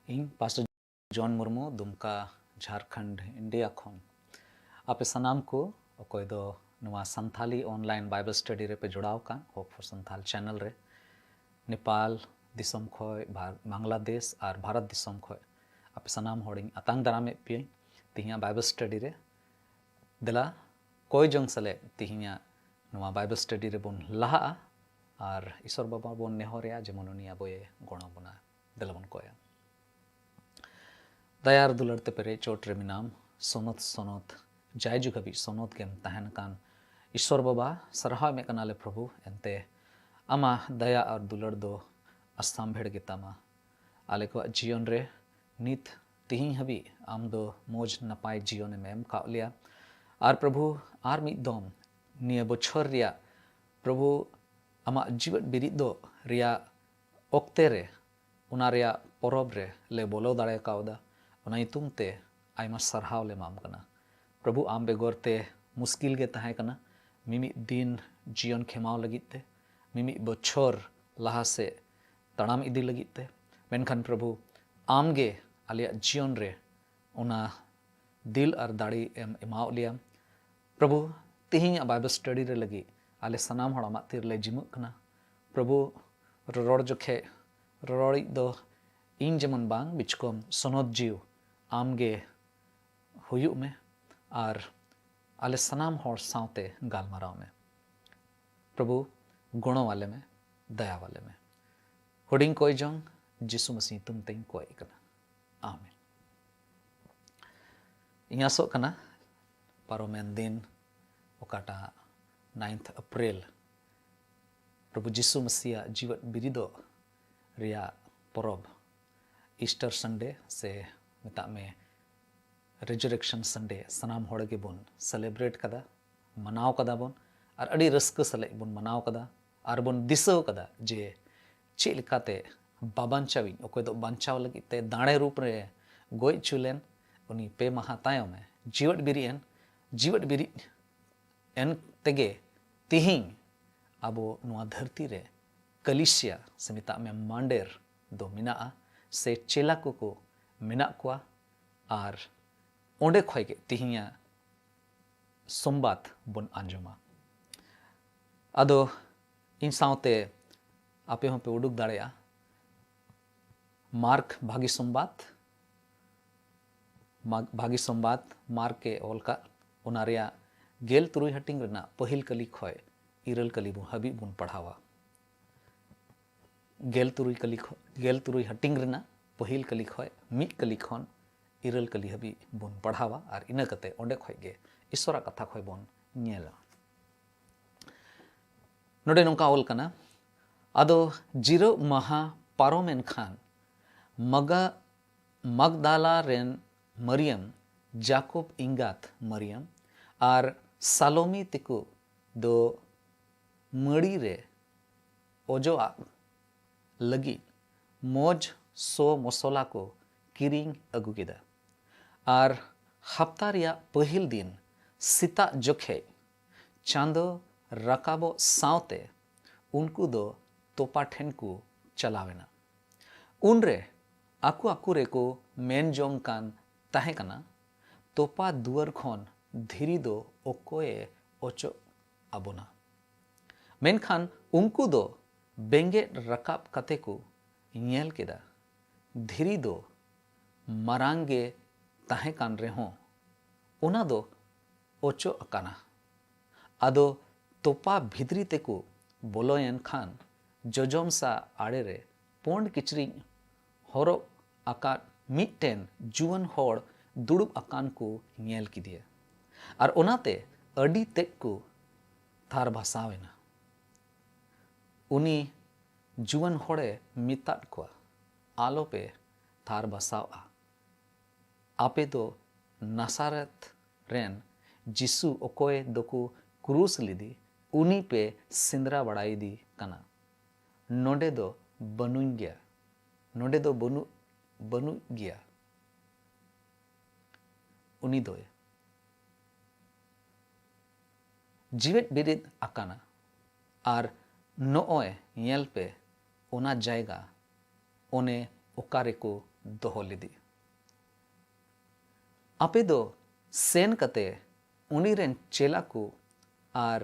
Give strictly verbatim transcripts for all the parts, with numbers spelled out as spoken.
ᱤᱧ ᱯᱟᱥᱴᱚᱨ ᱡᱚᱱ ᱢᱩᱨᱢᱩ, ᱫᱩᱢᱠᱟ, ᱡᱷᱟᱨᱠᱷᱚᱸᱰ, ᱤᱱᱰᱤᱭᱟ ᱠᱷᱚᱱ᱾ ᱟᱯᱮ ᱥᱟᱱᱟᱢ ᱠᱚ ᱚᱠᱚᱭ ᱫᱚ ᱱᱚᱣᱟ ᱥᱟᱱᱛᱷᱟᱞᱤ online Bible study ᱨᱮᱯᱮ ᱡᱚᱲᱟᱣ ᱟᱠᱟᱱ, Hope for Santhal channel ᱨᱮ, ᱱᱮᱯᱟᱞ ᱫᱤᱥᱚᱢ ᱠᱷᱚᱡ, ᱵᱷᱟᱨ-, ᱵᱟᱝᱞᱟᱫᱮᱥ ᱟᱨ ᱵᱷᱟᱨᱚᱛ ᱫᱤᱥᱚᱢ ᱠᱷᱚᱡ ᱟᱯᱮ ᱥᱟᱱᱟᱢ ᱦᱚᱲᱤᱧ ᱟᱛᱟᱝ ᱫᱟᱨᱟᱢᱮᱫ ᱯᱮᱭᱟᱹᱧ ᱛᱮᱦᱮᱧᱟᱜ Bible study ᱨᱮ᱾ ᱫᱮᱞᱟ ᱠᱚᱭ ᱡᱚᱝ ᱥᱟᱞᱮ ᱛᱮᱦᱮᱧᱟᱜ ᱱᱚᱣᱟ Bible study ᱨᱮᱵᱚᱱ ᱞᱟᱦᱟᱜᱼᱟ ᱟᱨ ᱤᱥᱚᱨ ᱵᱟᱵᱟ ᱵᱚᱱ ᱱᱮᱦᱚᱨᱮᱭᱟ ᱡᱮᱢᱚᱱ ᱩᱱᱤ ᱟᱵᱚᱭᱮ ᱜᱚᱲᱚ ᱵᱚᱱᱟ᱾ ᱫᱮᱞᱟ ᱵᱚᱱ ᱠᱚᱭᱟ᱾ ᱫᱟᱭᱟ ᱟᱨ ᱫᱩᱞᱟᱹᱲ ᱛᱮ ᱯᱮᱨᱮᱡ ᱪᱚᱴ ᱨᱮ ᱢᱮᱱᱟᱢ, ᱥᱚᱱᱚᱛ ᱥᱚᱱᱚᱛ, ᱡᱟᱭᱡᱩᱜᱽ ᱦᱟᱹᱵᱤᱡ ᱥᱚᱱᱚᱛ ᱜᱮᱢ ᱛᱟᱦᱮᱱ ᱠᱟᱱ ᱤᱥᱚᱨ ᱵᱟᱵᱟ, ᱥᱟᱨᱦᱟᱣ ᱮᱢᱮᱫ ᱠᱟᱱᱟᱞᱮ ᱯᱨᱚᱵᱷᱩ᱾ ᱮᱱᱛᱮ ᱟᱢᱟᱜ ᱫᱟᱭᱟ ᱟᱨ ᱫᱩᱞᱟᱹᱲ ᱫᱚ ᱟᱥᱟᱢᱵᱷᱮᱲ ᱜᱮᱛᱟᱢᱟ᱾ ᱟᱞᱮ ᱠᱚᱣᱟᱜ ᱡᱤᱭᱚᱱ ᱨᱮ ᱱᱤᱛ ᱛᱤᱦᱤᱧ ᱦᱟᱹᱵᱤᱡ ᱟᱢ ᱫᱚ ᱢᱚᱡᱽ ᱱᱟᱯᱟᱭ ᱡᱤᱭᱚᱱᱮᱢ ᱮᱢ ᱠᱟᱜ ᱞᱮᱭᱟ᱾ ᱟᱨ ᱯᱨᱚᱵᱷᱩ, ᱟᱨ ᱢᱤᱫ ᱫᱚᱢ ᱱᱤᱭᱟᱹ ᱵᱚᱪᱷᱚᱨ ᱨᱮᱭᱟᱜ ᱯᱨᱚᱵᱷᱩ ᱟᱢᱟᱜ ᱡᱤᱣᱮᱫ ᱵᱤᱨᱤᱫ ᱫᱚ ᱨᱮᱭᱟᱜ ᱚᱠᱛᱮ ᱨᱮ, ᱚᱱᱟ ᱨᱮᱭᱟᱜ ᱯᱚᱨᱚᱵᱽ ᱨᱮ ᱞᱮ ᱵᱚᱞᱚ ᱫᱟᱲᱮ ᱠᱟᱣᱫᱟ᱾ ᱚᱱᱟ ᱧᱩᱛᱩᱢ ᱛᱮ ᱟᱭᱢᱟ ᱥᱟᱨᱦᱟᱣ ᱞᱮ ᱮᱢᱟᱢ ᱠᱟᱱᱟ᱾ ᱯᱨᱚᱵᱷᱩ, ᱟᱢ ᱵᱮᱜᱚᱨ ᱛᱮ ᱢᱩᱥᱠᱤᱞ ᱜᱮ ᱛᱟᱦᱮᱸ ᱠᱟᱱᱟ ᱢᱤᱢᱤᱫ ᱫᱤᱱ ᱡᱤᱭᱚᱱ ᱠᱷᱮᱢᱟᱣ ᱞᱟᱹᱜᱤᱫ ᱛᱮ, ᱢᱤᱢᱤᱫ ᱵᱚᱪᱷᱚᱨ ᱞᱟᱦᱟ ᱥᱮᱫ ᱛᱟᱲᱟᱢ ᱤᱫᱤ ᱞᱟᱹᱜᱤᱫ ᱛᱮ᱾ ᱢᱮᱱᱠᱷᱟᱱ ᱯᱨᱚᱵᱷᱩ, ᱟᱢ ᱜᱮ ᱟᱞᱮᱭᱟᱜ ᱡᱤᱭᱚᱱ ᱨᱮ ᱚᱱᱟ ᱫᱤᱞ ᱟᱨ ᱫᱟᱲᱮ ᱮᱢ ᱮᱢᱟᱣᱟᱫ ᱞᱮᱭᱟ᱾ ᱯᱨᱚᱵᱷᱩ, ᱛᱤᱦᱤᱧᱟᱜ Bible study ᱨᱮ ᱞᱟᱹᱜᱤᱫ ᱟᱞᱮ ᱥᱟᱱᱟᱢ ᱦᱚᱲ ᱟᱢᱟᱜ ᱛᱤ ᱨᱮᱞᱮ ᱡᱤᱢᱟᱹᱜ ᱠᱟᱱᱟ᱾ ᱯᱨᱚᱵᱷᱩ, ᱨᱚᱨᱚᱲ ᱡᱚᱠᱷᱮᱡ ᱨᱚᱨᱚᱲᱤᱡ ᱫᱚ ᱤᱧ ᱡᱮᱢᱚᱱ ᱵᱟᱝ, ᱵᱤᱪᱠᱚᱢ ᱥᱚᱱᱚᱛ ᱡᱤᱣᱤ ᱟᱢ ᱜᱮ ᱦᱩᱭᱩᱜ ᱢᱮ ᱟᱨ ᱟᱞᱮ ᱥᱟᱱᱟᱢ ᱦᱚᱲ ᱥᱟᱶᱛᱮ ᱜᱟᱞᱢᱟᱨᱟᱣ ᱢᱮ᱾ ᱯᱨᱚᱵᱷᱩ, ᱜᱚᱲᱚ ᱟᱞᱮ ᱢᱮ, ᱫᱟᱭᱟ ᱟᱞᱮ ᱢᱮ᱾ ᱦᱩᱰᱤᱧ ᱠᱚᱭ ᱡᱚᱝ ᱡᱤᱥᱩ ᱢᱟᱹᱥᱤ ᱧᱩᱛᱩᱢ ᱛᱮᱧ ᱠᱚᱭ ᱠᱟᱱᱟ᱾ ᱟᱢᱮᱱ᱾ ᱤᱧ ᱟᱥᱚᱜ ᱠᱟᱱᱟ ᱯᱟᱨᱚᱢᱮᱱ ᱫᱤᱱ, ᱚᱠᱟᱴᱟᱜ ninth April, ᱯᱨᱚᱵᱷᱩ ᱡᱤᱥᱩ ᱢᱟᱹᱥᱤᱭᱟᱜ ᱡᱤᱣᱮᱫ ᱵᱤᱨᱤᱫᱚᱜ ᱨᱮᱭᱟᱜ ᱯᱚᱨᱚᱵᱽ, Easter Sunday ᱥᱮ ᱢᱮᱛᱟᱜ ᱢᱮ Resurrection Sunday, ᱥᱟᱱᱟᱢ ᱦᱚᱲ ᱜᱮᱵᱚᱱ celebrate ᱠᱟᱫᱟ, ᱢᱟᱱᱟᱣ ᱠᱟᱫᱟ ᱵᱚᱱ, ᱟᱨ ᱟᱹᱰᱤ ᱨᱟᱹᱥᱠᱟᱹ ᱥᱟᱞᱟᱜ ᱵᱚᱱ ᱢᱟᱱᱟᱣ ᱠᱟᱫᱟ᱾ ᱟᱨ ᱵᱚᱱ ᱫᱤᱥᱟᱹᱣ ᱠᱟᱫᱟ ᱡᱮ ᱪᱮᱫ ᱞᱮᱠᱟᱛᱮ ᱵᱟᱵᱟᱧᱪᱟᱣᱤᱡ, ᱚᱠᱚᱭ ᱫᱚ ᱵᱟᱧᱪᱟᱣ ᱞᱟᱹᱜᱤᱫ ᱛᱮ ᱫᱟᱲᱮ ᱨᱩᱯ ᱨᱮ ᱜᱚᱡ ᱦᱚᱪᱚ ᱞᱮᱱ, ᱩᱱᱤ ᱯᱮ ᱢᱟᱦᱟ ᱛᱟᱭᱚᱢᱮ ᱡᱤᱣᱮᱫ ᱵᱤᱨᱤᱫ ᱮᱱ, ᱡᱤᱣᱮᱫ ᱵᱤᱨᱤᱫ ᱮᱱ ᱛᱮᱜᱮ ᱛᱤᱦᱤᱧ ᱟᱵᱚ ᱱᱚᱣᱟ ᱫᱷᱟᱹᱨᱛᱤ ᱨᱮ ᱠᱟᱞᱤᱥᱤᱭᱟ ᱥᱮ ᱢᱮᱛᱟᱜ ᱢᱮ ᱢᱟᱱᱰᱮᱨ ᱫᱚ ᱢᱮᱱᱟᱜᱼᱟ᱾ ᱥᱮ ᱪᱮᱞᱟ ᱠᱚᱠᱚ ᱢᱮᱱᱟᱜ ᱠᱚᱣᱟ᱾ ᱟᱨ ᱚᱸᱰᱮ ᱠᱷᱚᱱ ᱜᱮ ᱛᱮᱦᱮᱧᱟᱜ ᱥᱚᱢᱵᱟᱫ ᱵᱚᱱ ᱟᱸᱡᱚᱢᱟ᱾ ᱟᱫᱚ ᱤᱧ ᱥᱟᱶᱛᱮ ᱟᱯᱮ ᱦᱚᱸᱯᱮ ᱩᱰᱩᱠ ᱫᱟᱲᱮᱭᱟᱜᱼᱟ᱾ ᱢᱟᱨᱠ ᱵᱷᱟᱹᱜᱤ ᱥᱚᱢᱵᱟᱫ, ᱢᱟᱜᱽ-, ᱵᱷᱟᱹᱜᱤ ᱥᱚᱢᱵᱟᱫ ᱢᱟᱨᱠ ᱮ ᱚᱞ ᱠᱟᱜ, ᱚᱱᱟ ᱨᱮᱭᱟᱜ ᱜᱮᱞ ᱛᱩᱨᱩᱭ ᱦᱟᱹᱴᱤᱧ ᱨᱮᱱᱟᱜ ᱯᱟᱹᱦᱤᱞ ᱠᱟᱹᱞᱤ ᱠᱷᱚᱱ ᱤᱨᱟᱹᱞ ᱠᱟᱹᱞᱤ ᱵᱚᱱ ᱦᱟᱹᱵᱤᱡ ᱵᱚᱱ ᱯᱟᱲᱦᱟᱣᱟ᱾ ᱜᱮᱞ ᱛᱩᱨᱩᱭ ᱠᱟᱹᱞᱤ ᱠᱷᱚ-, ᱜᱮᱞ ᱛᱩᱨᱩᱭ ᱦᱟᱹᱴᱤᱧ ᱨᱮᱱᱟᱜ ᱯᱟᱹᱦᱤᱞ ᱠᱟᱹᱞᱤ ᱠᱷᱚᱱ, ᱢᱤᱫ ᱠᱟᱹᱞᱤ ᱠᱷᱚᱱ ᱤᱨᱟᱹᱞ ᱠᱟᱹᱞᱤ ᱦᱟᱹᱵᱤᱡ ᱵᱚᱱ ᱯᱟᱲᱦᱟᱣᱟ ᱟᱨ ᱤᱱᱟᱹ ᱠᱟᱛᱮ ᱚᱸᱰᱮ ᱠᱷᱚᱱ ᱜᱮ ᱤᱥᱚᱨᱟᱜ ᱠᱟᱛᱷᱟ ᱠᱷᱚᱱ ᱵᱚᱱ ᱧᱮᱞᱟ᱾ ᱱᱚᱰᱮ ᱱᱚᱝᱠᱟ ᱚᱞ ᱠᱟᱱᱟ, ᱟᱫᱚ ᱡᱤᱨᱟᱹᱜ ᱢᱟᱦᱟ ᱯᱟᱨᱚᱢᱮᱱ ᱠᱷᱟᱱ ᱢᱟᱜᱟ-, ᱢᱟᱜᱫᱟᱞᱟ ᱨᱮᱱ ᱢᱟᱨᱤᱭᱟᱢ, ᱡᱟᱠᱚᱵ ᱮᱸᱜᱟᱛ ᱢᱟᱨᱤᱭᱟᱢ ᱟᱨ ᱥᱟᱞᱳᱢᱤ ᱛᱮᱠᱚ ᱫᱚ ᱢᱟᱹᱲᱤ ᱨᱮ ᱚᱡᱚᱜ ᱟᱜ ᱞᱟᱹᱜᱤᱫ ᱢᱚᱡᱽ ᱥᱚ ᱢᱚᱥᱚᱞᱟ ᱠᱚ ᱠᱤᱨᱤᱧ ᱟᱹᱜᱩ ᱠᱮᱫᱟ᱾ ᱟᱨ ᱦᱟᱯᱛᱟ ᱨᱮᱭᱟᱜ ᱯᱟᱹᱦᱤᱞ ᱫᱤᱱ ᱥᱮᱛᱟᱜ ᱡᱚᱠᱷᱮᱡ ᱪᱟᱸᱫᱚ ᱨᱟᱠᱟᱵᱚᱜ ᱥᱟᱶᱛᱮ ᱩᱱᱠᱩ ᱫᱚ ᱛᱚᱯᱟ ᱴᱷᱮᱱ ᱠᱚ ᱪᱟᱞᱟᱣ ᱮᱱᱟ᱾ ᱩᱱᱨᱮ ᱟᱠᱚ ᱟᱠᱚ ᱨᱮᱠᱚ ᱢᱮᱱ ᱡᱚᱝ ᱠᱟᱱ ᱛᱟᱦᱮᱸ ᱠᱟᱱᱟ, "ᱛᱚᱯᱟ ᱫᱩᱣᱟᱹᱨ ᱠᱷᱚᱱ ᱫᱷᱤᱨᱤ ᱫᱚ ᱚᱠᱚᱭᱮ ᱚᱪᱚᱜ ᱟᱵᱚᱱᱟ?" ᱢᱮᱱᱠᱷᱟᱱ ᱩᱱᱠᱩ ᱫᱚ ᱵᱮᱸᱜᱮᱫ ᱨᱟᱠᱟᱵ ᱠᱟᱛᱮ ᱠᱚ ᱧᱮᱞ ᱠᱮᱫᱟ, ᱫᱷᱤᱨᱤ ᱫᱚ ᱢᱟᱨᱟᱝ ᱜᱮ ᱛᱟᱦᱮᱸ ᱠᱟᱱ ᱨᱮᱦᱚᱸ ᱚᱱᱟ ᱫᱚ ᱚᱪᱚᱜ ᱟᱠᱟᱱᱟ᱾ ᱟᱫᱚ ᱛᱚᱯᱟ ᱵᱷᱤᱛᱨᱤ ᱛᱮᱠᱚ ᱵᱚᱞᱚᱭᱮᱱ ᱠᱷᱟᱱ ᱡᱚᱡᱚᱢ ᱥᱟ ᱟᱲᱮᱨᱮ ᱯᱳᱸᱰ ᱠᱤᱪᱨᱤᱡ ᱦᱚᱨᱚᱜ ᱟᱠᱟᱫ ᱢᱤᱫᱴᱮᱱ ᱡᱩᱣᱟᱹᱱ ᱦᱚᱲ ᱫᱩᱲᱩᱵ ᱟᱠᱟᱱ ᱠᱚ ᱧᱮᱞ ᱠᱮᱫᱮᱭᱟ᱾ ᱟᱨ ᱚᱱᱟᱛᱮ ᱟᱹᱰᱤ ᱛᱮᱫ ᱠᱚ ᱛᱷᱟᱨ ᱵᱷᱟᱥᱟᱣ ᱮᱱᱟ᱾ ᱩᱱᱤ ᱡᱩᱣᱟᱹᱱ ᱦᱚᱲᱮ ᱢᱮᱛᱟᱫ ᱠᱚᱣᱟ, "ᱟᱞᱚᱯᱮ ᱛᱷᱟᱨ ᱵᱷᱟᱥᱟᱣᱼᱟ᱾ ᱟᱯᱮ ᱫᱚ ᱱᱟᱥᱟᱨᱮᱛ ᱨᱮᱱ ᱡᱤᱥᱩ, ᱚᱠᱚᱭ ᱫᱚᱠᱚ ᱠᱨᱩᱥ ᱞᱮᱫᱮ, ᱩᱱᱤ ᱯᱮ ᱥᱮᱸᱫᱽᱨᱟ ᱵᱟᱲᱟᱭᱮᱫᱮ ᱠᱟᱱᱟ᱾ ᱱᱚᱰᱮ ᱫᱚ ᱵᱟᱹᱱᱩᱧ ᱜᱮᱭᱟ, ᱱᱚᱰᱮ ᱫᱚ ᱵᱟᱹᱱᱩᱜ, ᱵᱟᱹᱱᱩᱜ ᱜᱮᱭᱟ᱾ ᱩᱱᱤ ᱫᱚᱭ ᱡᱤᱣᱮᱫ ᱵᱮᱨᱮᱫ ᱟᱠᱟᱱᱟ᱾ ᱟᱨ ᱱᱚᱜᱼᱚᱭ ᱧᱮᱞ ᱯᱮ, ᱚᱱᱟ ᱡᱟᱭᱜᱟ, ᱚᱱᱮ ᱚᱠᱟ ᱨᱮᱠᱚ ᱫᱚᱦᱚ ᱞᱮᱫᱮ? ᱟᱯᱮ ᱫᱚ ᱥᱮᱱ ᱠᱟᱛᱮ ᱩᱱᱤ ᱨᱮᱱ ᱪᱮᱞᱟ ᱠᱚ ᱟᱨ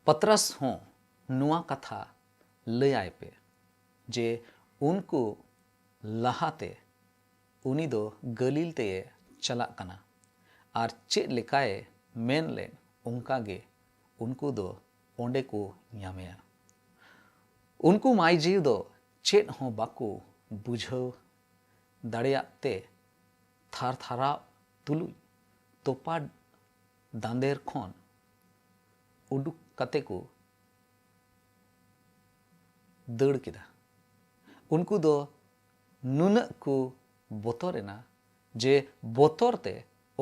ᱯᱟᱛᱨᱟᱥ ᱦᱚᱸ ᱱᱚᱣᱟ ᱠᱟᱛᱷᱟ ᱞᱟᱹᱭᱟᱭ ᱯᱮ ᱡᱮ ᱩᱱᱠᱩ ᱞᱟᱦᱟᱛᱮ ᱩᱱᱤ ᱫᱚ ᱜᱟᱹᱞᱤᱞ ᱛᱮᱭ ᱪᱟᱞᱟᱜ ᱠᱟᱱᱟ ᱟᱨ ᱪᱮᱫ ᱞᱮᱠᱟᱭ ᱢᱮᱱ ᱞᱮᱫ ᱚᱱᱠᱟ ᱜᱮ ᱩᱱᱠᱩ ᱫᱚ ᱚᱸᱰᱮ ᱠᱚ ᱧᱟᱢᱮᱭᱟ᱾ ᱩᱱᱠᱩ ᱢᱟᱹᱭᱡᱤ ᱫᱚ ᱪᱮᱫ ᱦᱚᱸ ᱵᱟᱠᱚ ᱵᱩᱡᱷᱟᱹᱣ ᱫᱟᱲᱮᱭᱟᱜ ᱛᱮ ᱛᱷᱟᱨ ᱛᱷᱟᱨᱟᱣ ᱛᱩᱞᱩᱡ ᱛᱚᱯᱟ ᱫᱟᱸᱫᱮᱨ ᱠᱷᱚᱱ ᱩᱰᱩᱠ ᱠᱟᱛᱮ ᱠᱚ ᱫᱟᱹᱲ ᱠᱮᱫᱟ᱾ ᱩᱱᱠᱩ ᱫᱚ ᱱᱩᱱᱟᱹᱜ ᱠᱚ ᱵᱚᱛᱚᱨ ᱮᱱᱟ ᱡᱮ ᱵᱚᱛᱚᱨ ᱛᱮ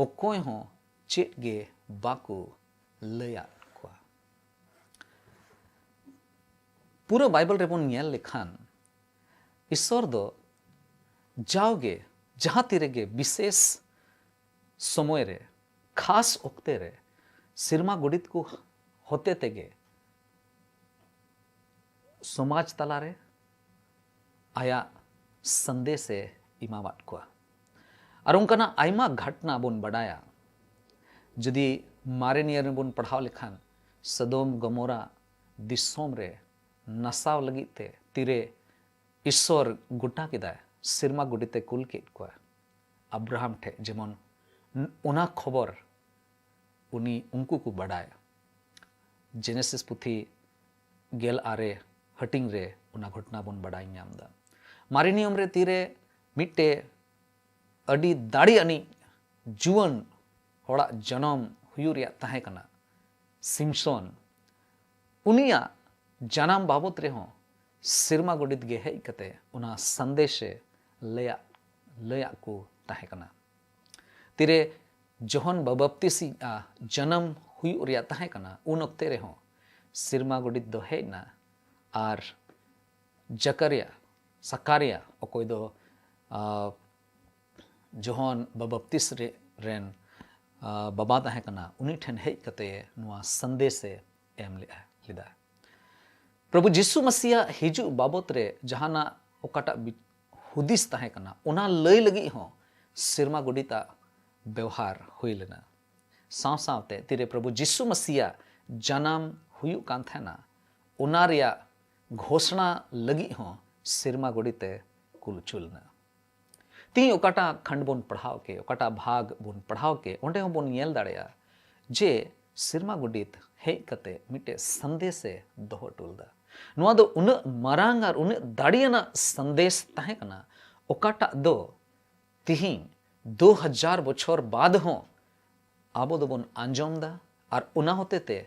ᱚᱠᱚᱭ ᱦᱚᱸ ᱪᱮᱫ ᱜᱮ ᱵᱟᱠᱚ ᱞᱟᱹᱭᱟᱫ ᱠᱚᱣᱟ᱾ ᱯᱩᱨᱟᱹ ᱵᱟᱭᱵᱮᱞ ᱨᱮᱵᱚᱱ ᱧᱮᱞ ᱞᱮᱠᱷᱟᱱ ᱤᱥᱥᱚᱨ ᱫᱚ ᱡᱟᱣᱜᱮ ᱡᱟᱦᱟᱸ ᱛᱤ ᱨᱮᱜᱮ ᱵᱤᱥᱮᱥ ᱥᱚᱢᱚᱭ ᱨᱮ, ᱠᱷᱟᱥ ᱚᱠᱛᱮ ᱨᱮ ᱥᱮᱨᱢᱟ ᱜᱚᱰᱮᱛ ᱠᱚ ᱦᱚᱛᱮ ᱛᱮᱜᱮ ᱥᱚᱢᱟᱡᱽ ᱛᱟᱞᱟᱨᱮ ᱟᱭᱟᱜ ᱥᱟᱸᱫᱮᱥᱮ ᱮᱢᱟᱣᱟᱫ ᱠᱚᱣᱟ᱾ ᱟᱨ ᱚᱱᱠᱟᱱᱟᱜ ᱟᱭᱢᱟ ᱜᱷᱚᱴᱱᱟ ᱵᱚᱱ ᱵᱟᱰᱟᱭᱟ᱾ ᱡᱩᱫᱤ ᱢᱟᱨᱮ ᱱᱤᱭᱟᱹ ᱨᱮᱵᱚᱱ ᱯᱟᱲᱦᱟᱣ ᱞᱮᱠᱷᱟᱱ ᱥᱚᱫᱚᱢ ᱜᱚᱢᱚᱨᱟ ᱫᱤᱥᱚᱢ ᱨᱮ ᱱᱟᱥᱟᱣ ᱞᱟᱹᱜᱤᱫ ᱛᱮ ᱛᱤᱨᱮ ᱤᱥᱥᱚᱨ ᱜᱚᱴᱟ ᱠᱮᱫᱟᱭ, ᱥᱮᱨᱢᱟ ᱜᱚᱰᱮᱛᱮ ᱠᱩᱞ ᱠᱮᱫ ᱠᱚᱣᱟ ᱟᱵᱨᱟᱦᱟᱢ ᱴᱷᱮᱱ, ᱡᱮᱢᱚᱱ ᱚᱱᱟ ᱠᱷᱚᱵᱚᱨ ᱩᱱᱤ ᱩᱱᱠᱩ ᱠᱚ ᱵᱟᱰᱟᱭ᱾ ᱡᱮᱱᱮᱥᱤᱥ ᱯᱩᱛᱷᱤ ᱜᱮᱞ ᱟᱨᱮ ᱦᱟᱹᱴᱤᱧ ᱨᱮ ᱚᱱᱟ ᱜᱷᱚᱴᱱᱟ ᱵᱚᱱ ᱵᱟᱰᱟᱭ ᱧᱟᱢ ᱮᱫᱟ᱾ ᱢᱟᱨᱮ ᱱᱤᱭᱚᱢ ᱨᱮ ᱛᱤᱨᱮ ᱢᱤᱫᱴᱮᱡ ᱟᱹᱰᱤ ᱫᱟᱲᱮ ᱟᱹᱱᱤᱡ ᱡᱩᱣᱟᱹᱱ ᱦᱚᱲᱟᱜ ᱡᱟᱱᱟᱢ ᱦᱩᱭᱩᱜ ᱨᱮᱭᱟᱜ ᱛᱟᱦᱮᱸ ᱠᱟᱱᱟ, ᱥᱤᱢᱥᱚᱱ, ᱩᱱᱤᱭᱟᱜ ᱡᱟᱱᱟᱢ ᱵᱟᱵᱚᱛ ᱨᱮᱦᱚᱸ ᱥᱮᱨᱢᱟ ᱜᱚᱰᱮᱛ ᱜᱮ ᱦᱮᱡ ᱠᱟᱛᱮ ᱚᱱᱟ ᱥᱟᱸᱫᱮᱥᱮ ᱞᱟᱹᱭᱟᱜ, ᱞᱟᱹᱭᱟᱜ ᱠᱚ ᱛᱟᱦᱮᱸ ᱠᱟᱱᱟ᱾ ᱛᱤᱨᱮ ᱡᱚᱦᱚᱱ ᱵᱟᱵᱟᱯᱛᱤᱥᱤᱡ ᱟ ᱡᱟᱱᱟᱢ ᱦᱩᱭᱩᱜ ᱨᱮᱭᱟᱜ ᱛᱟᱦᱮᱸ ᱠᱟᱱᱟ, ᱩᱱ ᱚᱠᱛᱮ ᱨᱮᱦᱚᱸ ᱥᱮᱨᱢᱟ ᱜᱚᱰᱮᱛ ᱫᱚ ᱦᱮᱡ ᱮᱱᱟ ᱟᱨ ᱡᱟᱠᱟᱨᱤᱭᱟ, ᱥᱟᱠᱟᱨᱤᱭᱟ, ᱚᱠᱚᱭ ᱫᱚ, ᱟ, ᱡᱚᱦᱚᱱ ᱵᱟᱵᱟᱯᱛᱤᱥ ᱨᱮ, ᱨᱮᱱ, ᱟ, ᱵᱟᱵᱟ ᱛᱟᱦᱮᱸ ᱠᱟᱱᱟ, ᱩᱱᱤ ᱴᱷᱮᱱ ᱦᱮᱡ ᱠᱟᱛᱮ ᱱᱚᱣᱟ ᱥᱟᱸᱫᱮᱥᱮ ᱮᱢ ᱞᱮᱫᱼᱟ, ᱞᱮᱫᱟ᱾ ᱯᱨᱚᱵᱷᱩ ᱡᱤᱥᱩ ᱢᱟᱥᱤᱭᱟᱜ ᱦᱤᱡᱩᱜ ᱵᱟᱵᱚᱛ ᱨᱮ ᱡᱟᱦᱟᱱᱟᱜ ᱚᱠᱟᱴᱟᱜ ᱵᱤ- ᱦᱩᱫᱤᱥ ᱛᱟᱦᱮᱸ ᱠᱟᱱᱟ, ᱚᱱᱟ ᱞᱟᱹᱭ ᱞᱟᱹᱜᱤᱫ ᱦᱚᱸ ᱥᱮᱨᱢᱟ ᱜᱚᱰᱤᱛᱟᱜ ᱵᱮᱣᱦᱟᱨ ᱦᱩᱭ ᱞᱮᱱᱟ᱾ ᱥᱟᱶ ᱥᱟᱶᱛᱮ ᱛᱤᱨᱮ ᱯᱨᱚᱵᱷᱩ ᱡᱤᱥᱩ ᱢᱟᱥᱤᱭᱟᱜ ᱡᱟᱱᱟᱢ ᱦᱩᱭᱩᱜ ᱠᱟᱱ ᱛᱟᱦᱮᱱᱟ, ᱚᱱᱟ ᱨᱮᱭᱟᱜ ᱜᱷᱳᱥᱱᱟ ᱞᱟᱹᱜᱤᱫ ᱦᱚᱸ ᱥᱮᱨᱢᱟ ᱜᱚᱰᱤᱛᱮ ᱠᱩᱞ ᱦᱚᱪᱚ ᱞᱮᱱᱟ᱾ ᱛᱤᱦᱤᱧ ᱚᱠᱟᱴᱟᱜ ᱠᱷᱟᱱᱰ ᱵᱚᱱ ᱯᱟᱲᱦᱟᱣ ᱠᱮ, ᱚᱠᱟᱴᱟᱜ ᱵᱷᱟᱜᱽ ᱵᱚᱱ ᱯᱟᱲᱦᱟᱣ ᱠᱮ, ᱚᱸᱰᱮ ᱦᱚᱸᱵᱚᱱ ᱧᱮᱞ ᱫᱟᱲᱮᱭᱟᱜᱼᱟ ᱡᱮ ᱥᱮᱨᱢᱟ ᱜᱚᱰᱤᱛ ᱦᱮᱡ ᱠᱟᱛᱮ ᱢᱤᱫᱴᱮᱡ ᱥᱟᱸᱫᱮᱥᱮ ᱫᱚᱦᱚ ᱦᱚᱴᱚ ᱞᱮᱫᱟ᱾ ᱱᱚᱣᱟ ᱫᱚ ᱩᱱᱟᱹᱜ ᱢᱟᱨᱟᱝ ᱟᱨ ᱩᱱᱟᱹᱜ ᱫᱟᱲᱮᱭᱟᱱᱟᱜ ᱥᱟᱸᱫᱮᱥ ᱛᱟᱦᱮᱸ ᱠᱟᱱᱟ, ᱚᱠᱟᱴᱟᱜ ᱫᱚ ᱛᱤᱦᱤᱧ ᱫᱩ ᱦᱟᱡᱟᱨ ᱵᱚᱪᱷᱚᱨ ᱵᱟᱫ ᱦᱚᱸ ᱟᱵᱚ ᱫᱚᱵᱚᱱ ᱟᱸᱡᱚᱢ ᱫᱟ ᱟᱨ ᱚᱱᱟ ᱦᱚᱛᱮ ᱛᱮ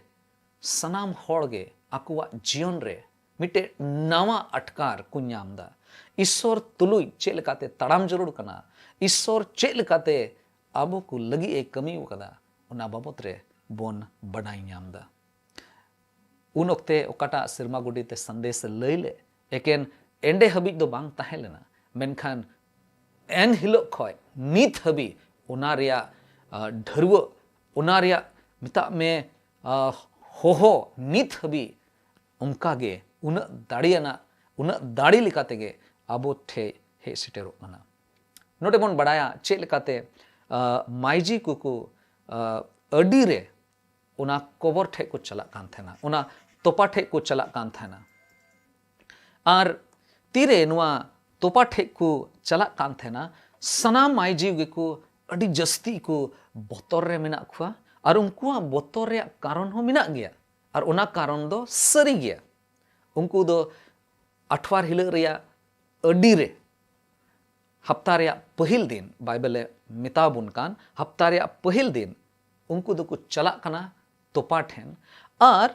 ᱥᱟᱱᱟᱢ ᱦᱚᱲ ᱜᱮ ᱟᱠᱚᱣᱟᱜ ᱡᱤᱭᱚᱱ ᱨᱮ ᱢᱤᱫᱴᱮᱡ ᱱᱟᱣᱟ ᱟᱴᱠᱟᱨ ᱠᱚ ᱧᱟᱢ ᱫᱟ᱾ ᱤᱥᱥᱚᱨ ᱛᱩᱞᱩᱡ ᱪᱮᱫ ᱞᱮᱠᱟᱛᱮ ᱛᱟᱲᱟᱢ ᱡᱟᱹᱨᱩᱲ ᱠᱟᱱᱟ, ᱤᱥᱥᱚᱨ ᱪᱮᱫ ᱞᱮᱠᱟᱛᱮ ᱟᱵᱚ ᱠᱚ ᱞᱟᱹᱜᱤᱫ ᱮ ᱠᱟᱹᱢᱤ ᱟᱠᱟᱫᱟ, ᱚᱱᱟ ᱵᱟᱵᱚᱛ ᱨᱮ ᱵᱚᱱ ᱵᱟᱰᱟᱭ ᱧᱟᱢ ᱫᱟ᱾ ᱩᱱ ᱚᱠᱛᱮ ᱚᱠᱟᱴᱟᱜ ᱥᱮᱨᱢᱟ ᱜᱚᱰᱤᱛᱮ ᱥᱟᱸᱫᱮᱥ ᱮ ᱞᱟᱹᱭ ᱞᱮᱫ, ᱮᱠᱮᱱ ᱮᱸᱰᱮ ᱦᱟᱹᱵᱤᱡ ᱫᱚ ᱵᱟᱝ ᱛᱟᱦᱮᱸ ᱞᱮᱱᱟ, ᱢᱮᱱᱠᱷᱟᱱ ᱮᱱ ᱦᱤᱞᱳᱜ ᱠᱷᱚᱱ ᱱᱤᱛ ᱦᱟᱹᱵᱤᱡ ᱚᱱᱟ ᱨᱮᱭᱟᱜ, ᱟ, ᱰᱷᱟᱹᱨᱣᱟᱹᱜ, ᱚᱱᱟ ᱨᱮᱭᱟᱜ, ᱢᱮᱛᱟᱜ ᱢᱮ, ᱟ, ᱦᱚᱦᱚ ᱱᱤᱛ ᱦᱟᱹᱵᱤᱡ ᱚᱱᱠᱟ ᱜᱮ ᱩᱱᱟᱹᱜ ᱫᱟᱲᱮᱭᱟᱱᱟᱜ, ᱩᱱᱟᱹᱜ ᱫᱟᱲᱮ ᱞᱮᱠᱟ ᱛᱮᱜᱮ ᱟᱵᱚ ᱴᱷᱮᱡ ᱦᱮᱡ ᱥᱮᱴᱮᱨᱚᱜ ᱠᱟᱱᱟ᱾ ᱱᱚᱰᱮ ᱵᱚᱱ ᱵᱟᱲᱟᱭᱟ ᱪᱮᱫ ᱞᱮᱠᱟᱛᱮ, ᱟ, ᱢᱟᱹᱭᱡᱤ ᱠᱚᱠᱚ, ᱟ, ᱟᱹᱰᱤ ᱨᱮ ᱚᱱᱟ ᱠᱚᱵᱚᱨ ᱴᱷᱮᱡ ᱠᱚ ᱪᱟᱞᱟᱜ ᱠᱟᱱ ᱛᱟᱦᱮᱱᱟ, ᱚᱱᱟ ᱛᱚᱯᱟ ᱴᱷᱮᱡ ᱠᱚ ᱪᱟᱞᱟᱜ ᱠᱟᱱ ᱛᱟᱦᱮᱱᱟ᱾ ᱟᱨ ᱛᱤᱨᱮ ᱱᱚᱣᱟ ᱛᱚᱯᱟ ᱴᱷᱮᱡ ᱠᱚ ᱪᱟᱞᱟᱜ ᱠᱟᱱ ᱛᱟᱦᱮᱱᱟ, ᱥᱟᱱᱟᱢ ᱢᱟᱹᱭᱡᱤ ᱜᱮᱠᱚ ᱟᱹᱰᱤ ᱡᱟᱹᱥᱛᱤ ᱠᱚ ᱵᱚᱛᱚᱨ ᱨᱮ ᱢᱮᱱᱟᱜ ᱠᱚᱣᱟ᱾ ᱟᱨ ᱩᱱᱠᱩᱣᱟᱜ ᱵᱚᱛᱚᱨ ᱨᱮᱭᱟᱜ ᱠᱟᱨᱚᱱ ᱦᱚᱸ ᱢᱮᱱᱟᱜ ᱜᱮᱭᱟ, ᱟᱨ ᱚᱱᱟ ᱠᱟᱨᱚᱱ ᱫᱚ ᱥᱟᱹᱨᱤ ᱜᱮᱭᱟ᱾ ᱩᱱᱠᱩ ᱫᱚ ᱟᱴᱷᱣᱟᱨ ᱦᱤᱞᱳᱜ ᱨᱮᱭᱟᱜ ᱟᱹᱰᱤ ᱨᱮ, ᱦᱟᱯᱛᱟ ᱨᱮᱭᱟᱜ ᱯᱟᱹᱦᱤᱞ ᱫᱤᱱ, ᱵᱟᱭᱵᱮᱞᱮ ᱢᱮᱛᱟ ᱵᱚᱱ ᱠᱟᱱ, ᱦᱟᱯᱛᱟ ᱨᱮᱭᱟᱜ ᱯᱟᱹᱦᱤᱞ ᱫᱤᱱ ᱩᱱᱠᱩ ᱫᱚᱠᱚ ᱪᱟᱞᱟᱜ ᱠᱟᱱᱟ ᱛᱚᱯᱟ ᱴᱷᱮᱱ᱾ ᱟᱨ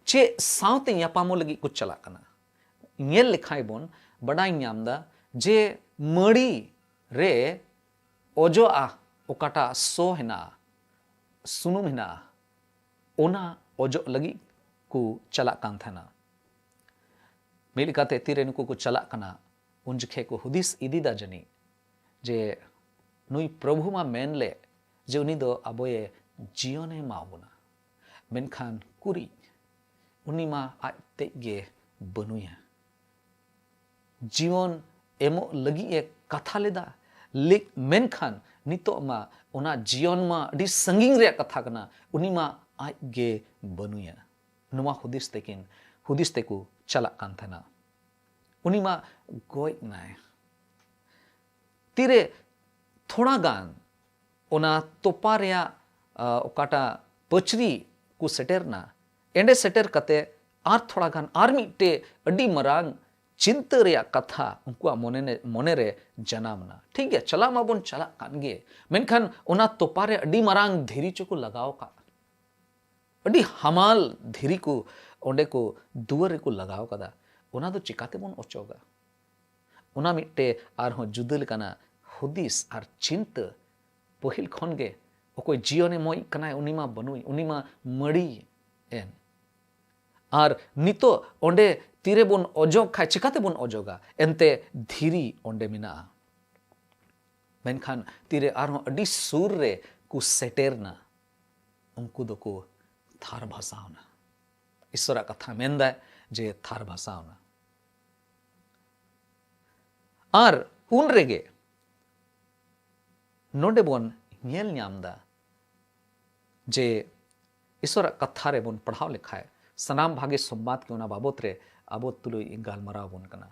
ᱪᱮᱫ ᱥᱟᱶᱛᱮ ᱧᱟᱯᱟᱢᱚᱜ ᱞᱟᱹᱜᱤᱫ ᱠᱚ ᱪᱟᱞᱟᱜ ᱠᱟᱱᱟ? ᱧᱮᱞ ᱞᱮᱠᱷᱟᱱ ᱵᱚᱱ ᱵᱟᱰᱟᱭ ᱧᱟᱢ ᱫᱟ ᱡᱮ ᱢᱟᱹᱲᱤ ᱨᱮ ᱚᱡᱚᱜᱼᱟ, ᱚᱠᱟᱴᱟᱜ ᱥᱚ ᱦᱮᱱᱟᱜᱼᱟ, ᱥᱩᱱᱩᱢ ᱦᱮᱱᱟᱜᱼᱟ, ᱚᱱᱟ ᱚᱡᱚᱜ ᱞᱟᱹᱜᱤᱫ ᱠᱚ ᱪᱟᱞᱟᱜ ᱠᱟᱱ ᱛᱟᱦᱮᱱᱟ᱾ ᱢᱤᱫ ᱞᱮᱠᱟᱛᱮ ᱛᱤᱨᱮ ᱱᱩᱠᱩ ᱠᱚ ᱪᱟᱞᱟᱜ ᱠᱟᱱᱟ, ᱩᱱ ᱡᱚᱠᱷᱮᱡ ᱠᱚ ᱦᱩᱫᱤᱥ ᱤᱫᱤᱫᱟ ᱡᱟᱹᱱᱤᱡ ᱡᱮ ᱱᱩᱭ ᱯᱨᱚᱵᱷᱩ ᱢᱟ ᱢᱮᱱ ᱞᱮᱫ ᱡᱮ ᱩᱱᱤ ᱫᱚ ᱟᱵᱚᱭᱮ ᱡᱤᱭᱚᱱᱮ ᱮᱢᱟ ᱵᱚᱱᱟ, ᱢᱮᱱᱠᱷᱟᱱ ᱠᱩᱨᱤᱡ ᱩᱱᱤ ᱢᱟ ᱟᱡ ᱛᱮᱡ ᱜᱮ ᱵᱟᱹᱱᱩᱭᱟ᱾ ᱡᱤᱭᱚᱱ ᱮᱢᱚᱜ ᱞᱟᱹᱜᱤᱫ ᱮ ᱠᱟᱛᱷᱟ ᱞᱮᱫᱟ, ᱞᱮ-, ᱢᱮᱱᱠᱷᱟᱱ ᱱᱤᱛᱚᱜ ᱢᱟ ᱚᱱᱟ ᱡᱤᱭᱚᱱ ᱢᱟ ᱟᱹᱰᱤ ᱥᱟᱺᱜᱤᱧ ᱨᱮᱭᱟᱜ ᱠᱟᱛᱷᱟ ᱠᱟᱱᱟ, ᱩᱱᱤ ᱢᱟ ᱟᱡ ᱜᱮ ᱵᱟᱹᱱᱩᱭᱟ᱾ ᱱᱚᱣᱟ ᱦᱩᱫᱤᱥ ᱛᱮᱠᱤᱱ, ᱦᱩᱫᱤᱥ ᱛᱮᱠᱚ ᱪᱟᱞᱟᱜ ᱠᱟᱱ ᱛᱟᱦᱮᱱᱟ᱾ ᱩᱱᱤ ᱢᱟ ᱜᱚᱡ ᱱᱟᱭ᱾ ᱛᱤᱨᱮ ᱛᱷᱚᱲᱟ ᱜᱟᱱ ᱚᱱᱟ ᱛᱚᱯᱟ ᱨᱮᱭᱟᱜ, ᱟ, ᱚᱠᱟᱴᱟᱜ ᱯᱟᱹᱪᱨᱤ ᱠᱚ ᱥᱮᱴᱮᱨ ᱱᱟ, ᱮᱸᱰᱮ ᱥᱮᱴᱮᱨ ᱠᱟᱛᱮ ᱟᱨ ᱛᱷᱚᱲᱟ ᱜᱟᱱ ᱟᱨ ᱢᱤᱫᱴᱮᱡ ᱟᱹᱰᱤ ᱢᱟᱨᱟᱝ ᱪᱤᱱᱛᱟᱹ ᱨᱮᱭᱟᱜ ᱠᱟᱛᱷᱟ ᱩᱱᱠᱩᱣᱟᱜ ᱢᱚᱱᱮ ᱱᱮ-, ᱢᱚᱱᱮ ᱨᱮ ᱡᱟᱱᱟᱢ ᱱᱟ᱾ ᱴᱷᱤᱠ ᱜᱮᱭᱟ, ᱪᱟᱞᱟᱜ ᱢᱟᱵᱚᱱ ᱪᱟᱞᱟᱜ ᱠᱟᱱ ᱜᱮ, ᱢᱮᱱᱠᱷᱟᱱ ᱚᱱᱟ ᱛᱚᱯᱟ ᱨᱮ ᱟᱹᱰᱤ ᱢᱟᱨᱟᱝ ᱫᱷᱤᱨᱤ ᱪᱚᱠᱚ ᱞᱟᱜᱟᱣ ᱠᱟᱜ, ᱟᱹᱰᱤ ᱦᱟᱢᱟᱞ ᱫᱷᱤᱨᱤ ᱠᱚ ᱚᱸᱰᱮ ᱠᱚ ᱫᱩᱣᱟᱹᱨ ᱨᱮᱠᱚ ᱞᱟᱜᱟᱣ ᱠᱟᱫᱟ, ᱚᱱᱟ ᱫᱚ ᱪᱤᱠᱟᱛᱮᱵᱚᱱ ᱚᱪᱚᱜᱟ? ᱚᱱᱟ ᱢᱤᱫᱴᱮ ᱟᱨᱦᱚᱸ ᱡᱩᱫᱟᱹ ᱞᱮᱠᱟᱱᱟᱜ ᱦᱩᱫᱤᱥ ᱟᱨ ᱪᱤᱱᱛᱟᱹ᱾ ᱯᱟᱹᱦᱤᱞ ᱠᱷᱚᱱ ᱜᱮ ᱚᱠᱚᱭ ᱡᱤᱭᱚᱱᱮ ᱢᱚᱭ ᱠᱟᱱᱟᱭ, ᱩᱱᱤ ᱢᱟ ᱵᱟᱹᱱᱩᱭ, ᱩᱱᱤ ᱢᱟ ᱢᱟᱹᱲᱤ ᱮᱱ᱾ ᱟᱨ ᱱᱤᱛᱚᱜ ᱚᱸᱰᱮ ᱛᱤᱨᱮᱵᱚᱱ ᱚᱡᱚᱜ ᱠᱷᱟᱡ, ᱪᱤᱠᱟᱛᱮᱵᱚᱱ ᱚᱡᱚᱜᱟ? ᱮᱱᱛᱮ ᱫᱷᱤᱨᱤ ᱚᱸᱰᱮ ᱢᱮᱱᱟᱜᱼᱟ᱾ ᱢᱮᱱᱠᱷᱟᱱ ᱛᱤᱨᱮ ᱟᱨᱦᱚᱸ ᱟᱹᱰᱤ ᱥᱩᱨ ᱨᱮ ᱠᱚ ᱥᱮᱴᱮᱨ ᱱᱟ, ᱩᱱᱠᱩ ᱫᱚᱠᱚ ᱛᱷᱟᱨ ᱵᱷᱟᱥᱟᱣ ᱱᱟ᱾ ᱤᱥᱚᱨᱟᱜ ᱠᱟᱛᱷᱟ ᱢᱮᱱᱫᱟᱭ ᱡᱮ ᱛᱷᱟᱨ ᱵᱷᱟᱥᱟᱣ ᱱᱟ᱾ ᱟᱨ ᱩᱱ ᱨᱮᱜᱮ ᱱᱚᱰᱮ ᱵᱚᱱ ᱧᱮᱞ ᱧᱟᱢ ᱫᱟ ᱡᱮ ᱤᱥᱚᱨᱟᱜ ᱠᱟᱛᱷᱟ ᱨᱮᱵᱚᱱ ᱯᱟᱲᱦᱟᱣ ᱞᱮᱠᱷᱟᱡ, ᱥᱟᱱᱟᱢ ᱵᱷᱟᱜᱮ ᱥᱚᱢᱵᱟᱫ ᱜᱮ ᱚᱱᱟ ᱵᱟᱵᱚᱛ ᱨᱮ ᱟᱵᱚ ᱛᱩᱞᱩᱡ ᱜᱟᱞᱢᱟᱨᱟᱣ ᱵᱚᱱ ᱠᱟᱱᱟ᱾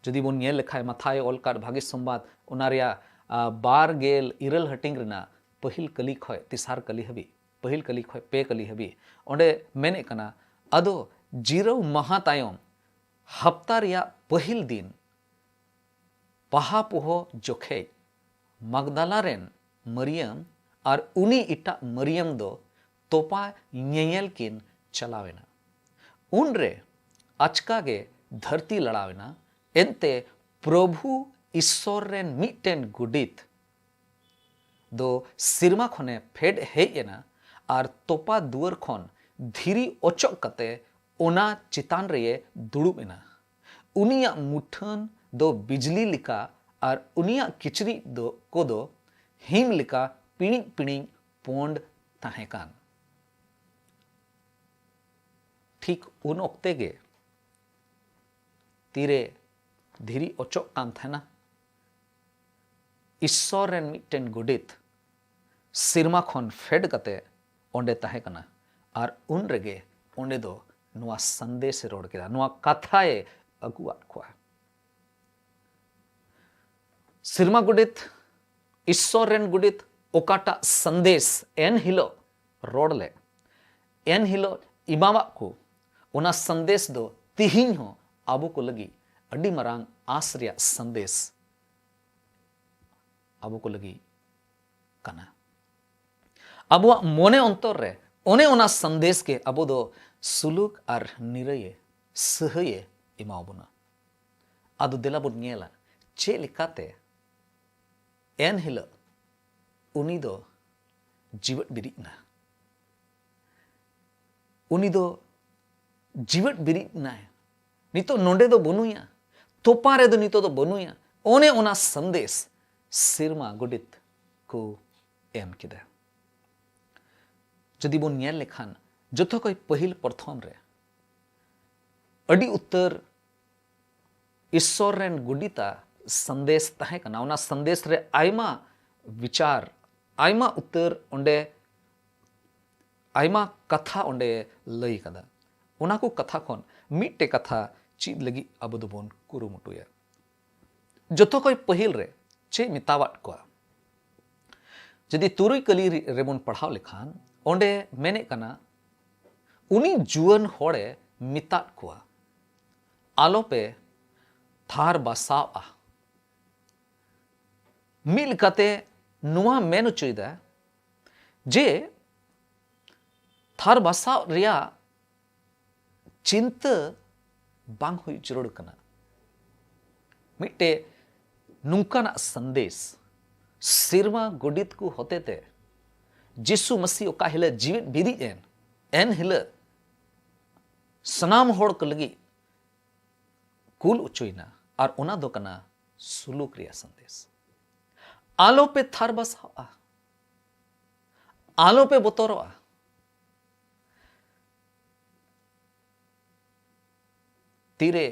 ᱡᱩᱫᱤ ᱵᱚᱱ ᱧᱮᱞ ᱞᱮᱠᱷᱟᱡ, ᱢᱟᱛᱷᱟᱭ ᱚᱞ ᱠᱟᱫ ᱵᱷᱟᱜᱮ ᱥᱚᱢᱵᱟᱫ, ᱚᱱᱟ ᱨᱮᱭᱟᱜ, ᱟ, ᱵᱟᱨ ᱜᱮᱞ ᱤᱨᱟᱹᱞ ᱦᱟᱹᱴᱤᱧ ᱨᱮᱱᱟᱜ ᱯᱟᱹᱦᱤᱞ ᱠᱟᱹᱞᱤ ᱠᱷᱚᱡ ᱛᱮᱥᱟᱨ ᱠᱟᱹᱞᱤ ᱦᱟᱹᱵᱤᱡ, ᱯᱟᱹᱦᱤᱞ ᱠᱟᱹᱞᱤ ᱠᱷᱚᱡ ᱯᱮ ᱠᱟᱹᱞᱤ ᱦᱟᱹᱵᱤᱡ, ᱚᱸᱰᱮ ᱢᱮᱱᱮᱫ ᱠᱟᱱᱟ, ᱟᱫᱚ ᱡᱤᱨᱟᱹᱣ ᱢᱟᱦᱟ ᱛᱟᱭᱚᱢ ᱦᱟᱯᱛᱟ ᱨᱮᱭᱟᱜ ᱯᱟᱹᱦᱤᱞ ᱫᱤᱱ ᱯᱟᱦᱟ ᱯᱚᱦᱚ ᱡᱚᱠᱷᱮᱡ ᱢᱟᱜᱫᱟᱞᱟ ᱨᱮᱱ ᱢᱟᱨᱤᱭᱟᱢ ᱟᱨ ᱩᱱᱤ ᱮᱴᱟᱜ ᱢᱟᱨᱤᱭᱟᱢ ᱫᱚ ᱛᱚᱯᱟ ᱧᱮᱧᱮᱞ ᱠᱤᱱ ᱪᱟᱞᱟᱣ ᱮᱱᱟ᱾ ᱩᱱᱨᱮ ᱟᱪᱠᱟ ᱜᱮ ᱫᱷᱟᱹᱨᱛᱤ ᱞᱟᱲᱟᱣ ᱮᱱᱟ᱾ ᱮᱱᱛᱮ ᱯᱨᱚᱵᱷᱩ ᱤᱥᱥᱚᱨ ᱨᱮᱱ ᱢᱤᱫᱴᱮᱱ ᱜᱚᱰᱮᱛ ᱫᱚ ᱥᱮᱨᱢᱟ ᱠᱷᱚᱱᱮ ᱯᱷᱮᱰ ᱦᱮᱡ ᱮᱱᱟ ᱟᱨ ᱛᱚᱯᱟ ᱫᱩᱣᱟᱹᱨ ᱠᱷᱚᱱ ᱫᱷᱤᱨᱤ ᱚᱪᱚᱜ ᱠᱟᱛᱮ ᱚᱱᱟ ᱪᱮᱛᱟᱱ ᱨᱮᱭᱮ ᱫᱩᱲᱩᱵ ᱮᱱᱟ᱾ ᱩᱱᱤᱭᱟᱜ ᱢᱩᱴᱷᱟᱹᱱ ᱫᱚ ᱵᱤᱡᱽᱞᱤ ᱞᱮᱠᱟ ᱟᱨ ᱩᱱᱤᱭᱟᱜ ᱠᱤᱪᱨᱤᱡ ᱫᱚ, ᱠᱚᱫᱚ ᱦᱤᱢ ᱞᱮᱠᱟ ᱯᱤᱬᱤᱡ ᱯᱤᱬᱤᱡ ᱯᱳᱸᱰ ᱛᱟᱦᱮᱸ ᱠᱟᱱ᱾ ᱴᱷᱤᱠ ᱩᱱ ᱚᱠᱛᱮ ᱜᱮ ᱛᱤᱨᱮ ᱫᱷᱤᱨᱤ ᱚᱪᱚᱜ ᱠᱟᱱ ᱛᱟᱦᱮᱱᱟ, ᱤᱥᱥᱚᱨ ᱨᱮᱱ ᱢᱤᱫᱴᱮᱱ ᱜᱚᱰᱮᱛ ᱥᱮᱨᱢᱟ ᱠᱷᱚᱱ ᱯᱷᱮᱰ ᱠᱟᱛᱮ ᱚᱸᱰᱮ ᱛᱟᱦᱮᱸ ᱠᱟᱱᱟ᱾ ᱟᱨ ᱩᱱ ᱨᱮᱜᱮ ᱚᱸᱰᱮ ᱫᱚ ᱱᱚᱣᱟ ᱥᱟᱸᱫᱮᱥ ᱮ ᱨᱚᱲ ᱠᱮᱫᱟ, ᱱᱚᱣᱟ ᱠᱟᱛᱷᱟᱭ ᱟᱹᱜᱩᱣᱟᱫ ᱠᱚᱣᱟ᱾ ᱥᱮᱨᱢᱟ ᱜᱚᱰᱮᱛ, ᱤᱥᱥᱚᱨ ᱨᱮᱱ ᱜᱚᱰᱮᱛ ᱚᱠᱟᱴᱟᱜ ᱥᱟᱸᱫᱮᱥ ᱮᱱ ᱦᱤᱞᱳᱜ ᱨᱚᱲ ᱞᱮᱫ, ᱮᱱ ᱦᱤᱞᱳᱜ ᱮᱢᱟᱣᱟᱫ ᱠᱚ, ᱚᱱᱟ ᱥᱟᱸᱫᱮᱥ ᱫᱚ ᱛᱤᱦᱤᱧ ᱦᱚᱸ ᱟᱵᱚ ᱠᱚ ᱞᱟᱹᱜᱤᱫ ᱟᱹᱰᱤ ᱢᱟᱨᱟᱝ ᱟᱸᱥ ᱨᱮᱭᱟᱜ ᱥᱟᱸᱫᱮᱥ ᱟᱵᱚ ᱠᱚ ᱞᱟᱹᱜᱤᱫ ᱠᱟᱱᱟ᱾ ᱟᱵᱚᱣᱟᱜ ᱢᱚᱱᱮ ᱚᱱᱛᱚᱨ ᱨᱮ ᱚᱱᱮ ᱚᱱᱟ ᱥᱟᱸᱫᱮᱥ ᱜᱮ ᱟᱵᱚ ᱫᱚ ᱥᱩᱞᱩᱠ ᱟᱨ ᱱᱤᱨᱟᱹᱭᱮ, ᱥᱟᱹᱦᱟᱹᱭᱮ ᱮᱢᱟᱣᱟᱵᱚᱱᱟ᱾ ᱟᱫᱚ ᱫᱮᱞᱟ ᱵᱚᱱ ᱧᱮᱞᱟ ᱪᱮᱫ ᱞᱮᱠᱟᱛᱮ ᱮᱱ ᱦᱤᱞᱳᱜ ᱩᱱᱤ ᱫᱚ ᱡᱤᱣᱮᱫ ᱵᱤᱨᱤᱫ ᱮᱱᱟ᱾ ᱩᱱᱤ ᱫᱚ ᱡᱤᱣᱮᱫ ᱵᱤᱨᱤᱫ ᱮᱱᱟᱭ᱾ ᱱᱤᱛᱚᱜ ᱱᱚᱰᱮ ᱫᱚ ᱵᱟᱹᱱᱩᱭᱟ, ᱛᱚᱯᱟ ᱨᱮᱫᱚ ᱱᱤᱛᱚᱜ ᱫᱚ ᱵᱟᱹᱱᱩᱭᱟ᱾ ᱚᱱᱮ ᱚᱱᱟ ᱥᱟᱸᱫᱮᱥ ᱥᱮᱨᱢᱟ ᱜᱚᱰᱮᱛ ᱠᱚ ᱮᱢ ᱠᱮᱫᱟ᱾ ᱡᱩᱫᱤ ᱵᱚᱱ ᱧᱮᱞ ᱞᱮᱠᱷᱟᱱ, ᱡᱚᱛᱚ ᱠᱷᱚᱱ ᱯᱟᱹᱦᱤᱞ ᱯᱨᱚᱛᱷᱚᱢ ᱨᱮ ᱟᱹᱰᱤ ᱩᱛᱟᱹᱨ ᱤᱥᱥᱚᱨ ᱨᱮᱱ ᱜᱚᱰᱮᱛᱟ ᱥᱟᱸᱫᱮᱥ ᱛᱟᱦᱮᱸ ᱠᱟᱱᱟ᱾ ᱚᱱᱟ ᱥᱟᱸᱫᱮᱥ ᱨᱮ ᱟᱭᱢᱟ ᱵᱤᱪᱟᱨ, ᱟᱭᱢᱟ ᱩᱛᱟᱹᱨ ᱚᱸᱰᱮ, ᱟᱭᱢᱟ ᱠᱟᱛᱷᱟ ᱚᱸᱰᱮ ᱞᱟᱹᱭ ᱠᱟᱫᱟ᱾ ᱚᱱᱟ ᱠᱚ ᱠᱟᱛᱷᱟ ᱠᱷᱚᱱ ᱢᱤᱫᱴᱮᱡ ᱠᱟᱛᱷᱟ ᱪᱮᱫ ᱞᱟᱹᱜᱤᱫ ᱟᱵᱚ ᱫᱚᱵᱚᱱ ᱠᱩᱨᱩᱢᱩᱴᱩᱭᱟ᱾ ᱡᱚᱛᱚ ᱠᱷᱚᱱ ᱯᱟᱹᱦᱤᱞ ᱨᱮ ᱪᱮᱫ ᱢᱮᱛᱟᱣᱟᱫ ᱠᱚᱣᱟ? ᱡᱩᱫᱤ ᱛᱩᱨᱩᱭ ᱠᱟᱹᱞᱤ ᱨᱮ-, ᱨᱮᱵᱚᱱ ᱯᱟᱲᱦᱟᱣ ᱞᱮᱠᱷᱟᱱ, ᱚᱸᱰᱮ ᱢᱮᱱᱮᱫ ᱠᱟᱱᱟ, ᱩᱱᱤ ᱡᱩᱣᱟᱹᱱ ᱦᱚᱲᱮ ᱢᱮᱛᱟᱫ ᱠᱚᱣᱟ, "ᱟᱞᱚᱯᱮ ᱛᱷᱟᱨ ᱵᱟᱥᱟᱣᱼᱟ᱾" ᱢᱤᱫ ᱞᱮᱠᱟᱛᱮ ᱱᱚᱣᱟ ᱢᱮᱱ ᱦᱚᱪᱚᱭᱮᱫᱟ ᱡᱮ ᱛᱷᱟᱨ ᱵᱟᱥᱟᱣ ᱨᱮᱭᱟᱜ ᱪᱤᱱᱛᱟᱹ ᱵᱟᱝ ᱦᱩᱭ ᱡᱟᱹᱨᱩᱲ ᱠᱟᱱᱟ᱾ ᱢᱤᱫᱴᱮᱡ ᱱᱚᱝᱠᱟᱱᱟᱜ ᱥᱟᱸᱫᱮᱥ ᱥᱮᱨᱢᱟ ᱜᱚᱰᱮᱛ ᱠᱚ ᱦᱚᱛᱮᱛᱮ ᱡᱤᱥᱩ ᱢᱟᱹᱥᱤ ᱚᱠᱟ ᱦᱤᱞᱳᱜ ᱡᱤᱣᱮᱫ ᱵᱤᱨᱤᱫ ᱮᱱ, ᱮᱱ ᱦᱤᱞᱳᱜ ᱥᱟᱱᱟᱢ ᱦᱚᱲ ᱠᱚ ᱞᱟᱹᱜᱤᱫ ᱠᱩᱞ ᱚᱪᱚᱭᱮᱱᱟ᱾ ᱟᱨ ᱚᱱᱟ ᱫᱚ ᱠᱟᱱᱟ ᱥᱩᱞᱩᱠ ᱨᱮᱭᱟᱜ ᱥᱟᱸᱫᱮᱥ᱾ ᱟᱞᱚᱯᱮ ᱛᱷᱟᱨ ᱵᱟᱥᱟᱣᱼᱟ, ᱟᱞᱚᱯᱮ ᱵᱚᱛᱚᱨᱚᱜᱼᱟ᱾ ᱛᱤᱨᱮ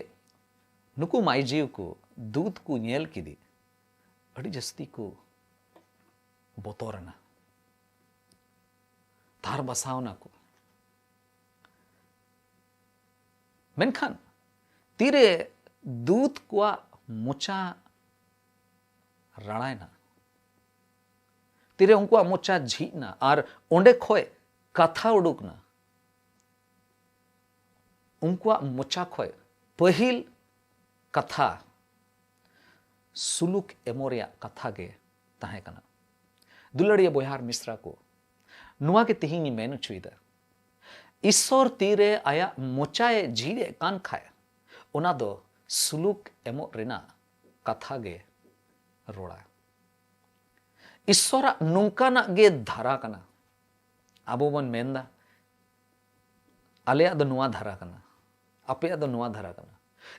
ᱱᱩᱠᱩ ᱢᱟᱹᱭᱡᱤᱣ ᱠᱚ ᱫᱩᱛ ᱠᱚ ᱧᱮᱞ ᱠᱮᱫᱮ, ᱟᱹᱰᱤ ᱡᱟᱹᱥᱛᱤ ᱠᱚ ᱵᱚᱛᱚᱨᱮᱱᱟ, ᱛᱷᱟᱨ ᱵᱟᱥᱟᱣ ᱱᱟᱠᱚ᱾ ᱢᱮᱱᱠᱷᱟᱱ ᱛᱤᱨᱮ ᱫᱩᱛ ᱠᱚᱣᱟᱜ ᱢᱚᱪᱟ ᱨᱟᱲᱟᱭᱮᱱᱟ, ᱛᱤᱨᱮ ᱩᱱᱠᱩᱣᱟᱜ ᱢᱚᱪᱟ ᱡᱷᱤᱡ ᱮᱱᱟ ᱟᱨ ᱚᱸᱰᱮ ᱠᱷᱚᱡ ᱠᱟᱛᱷᱟ ᱩᱰᱩᱠ ᱮᱱᱟ, ᱩᱱᱠᱩᱣᱟᱜ ᱢᱚᱪᱟ ᱠᱷᱚᱡ ᱯᱟᱹᱦᱤᱞ ᱠᱟᱛᱷᱟ ᱥᱩᱞᱩᱠ ᱮᱢᱚᱜ ᱨᱮᱭᱟᱜ ᱠᱟᱛᱷᱟ ᱜᱮ ᱛᱟᱦᱮᱸ ᱠᱟᱱᱟ᱾ ᱫᱩᱞᱟᱹᱲᱤᱭᱟᱹ ᱵᱚᱭᱦᱟ ᱟᱨ ᱢᱤᱥᱨᱟ ᱠᱚ, ᱱᱚᱣᱟ ᱜᱮ ᱛᱮᱦᱮᱧ ᱤᱧ ᱢᱮᱱ ᱦᱚᱪᱚᱭᱮᱫᱟ᱾ ᱤᱥᱥᱚᱨ ᱛᱤᱨᱮ ᱟᱭᱟᱜ ᱢᱚᱪᱟᱭ ᱡᱷᱤᱡ ᱮᱫ ᱠᱟᱱ ᱠᱷᱟᱡ, ᱚᱱᱟ ᱫᱚ ᱥᱩᱞᱩᱠ ᱮᱢᱚᱜ ᱨᱮᱱᱟᱜ ᱠᱟᱛᱷᱟ ᱜᱮ ᱨᱚᱲᱟ᱾ ᱤᱥᱥᱚᱨᱟᱜ ᱱᱚᱝᱠᱟᱱᱟᱜ ᱜᱮ ᱫᱷᱟᱨᱟ ᱠᱟᱱᱟ᱾ ᱟᱵᱚ ᱵᱚᱱ ᱢᱮᱱᱫᱟ, ᱟᱞᱮᱭᱟᱜ ᱫᱚ ᱱᱚᱣᱟ ᱫᱷᱟᱨᱟ ᱠᱟᱱᱟ, ᱟᱯᱮᱭᱟᱜ ᱫᱚ ᱱᱚᱣᱟ ᱫᱷᱟᱨᱟ ᱠᱟᱱᱟ᱾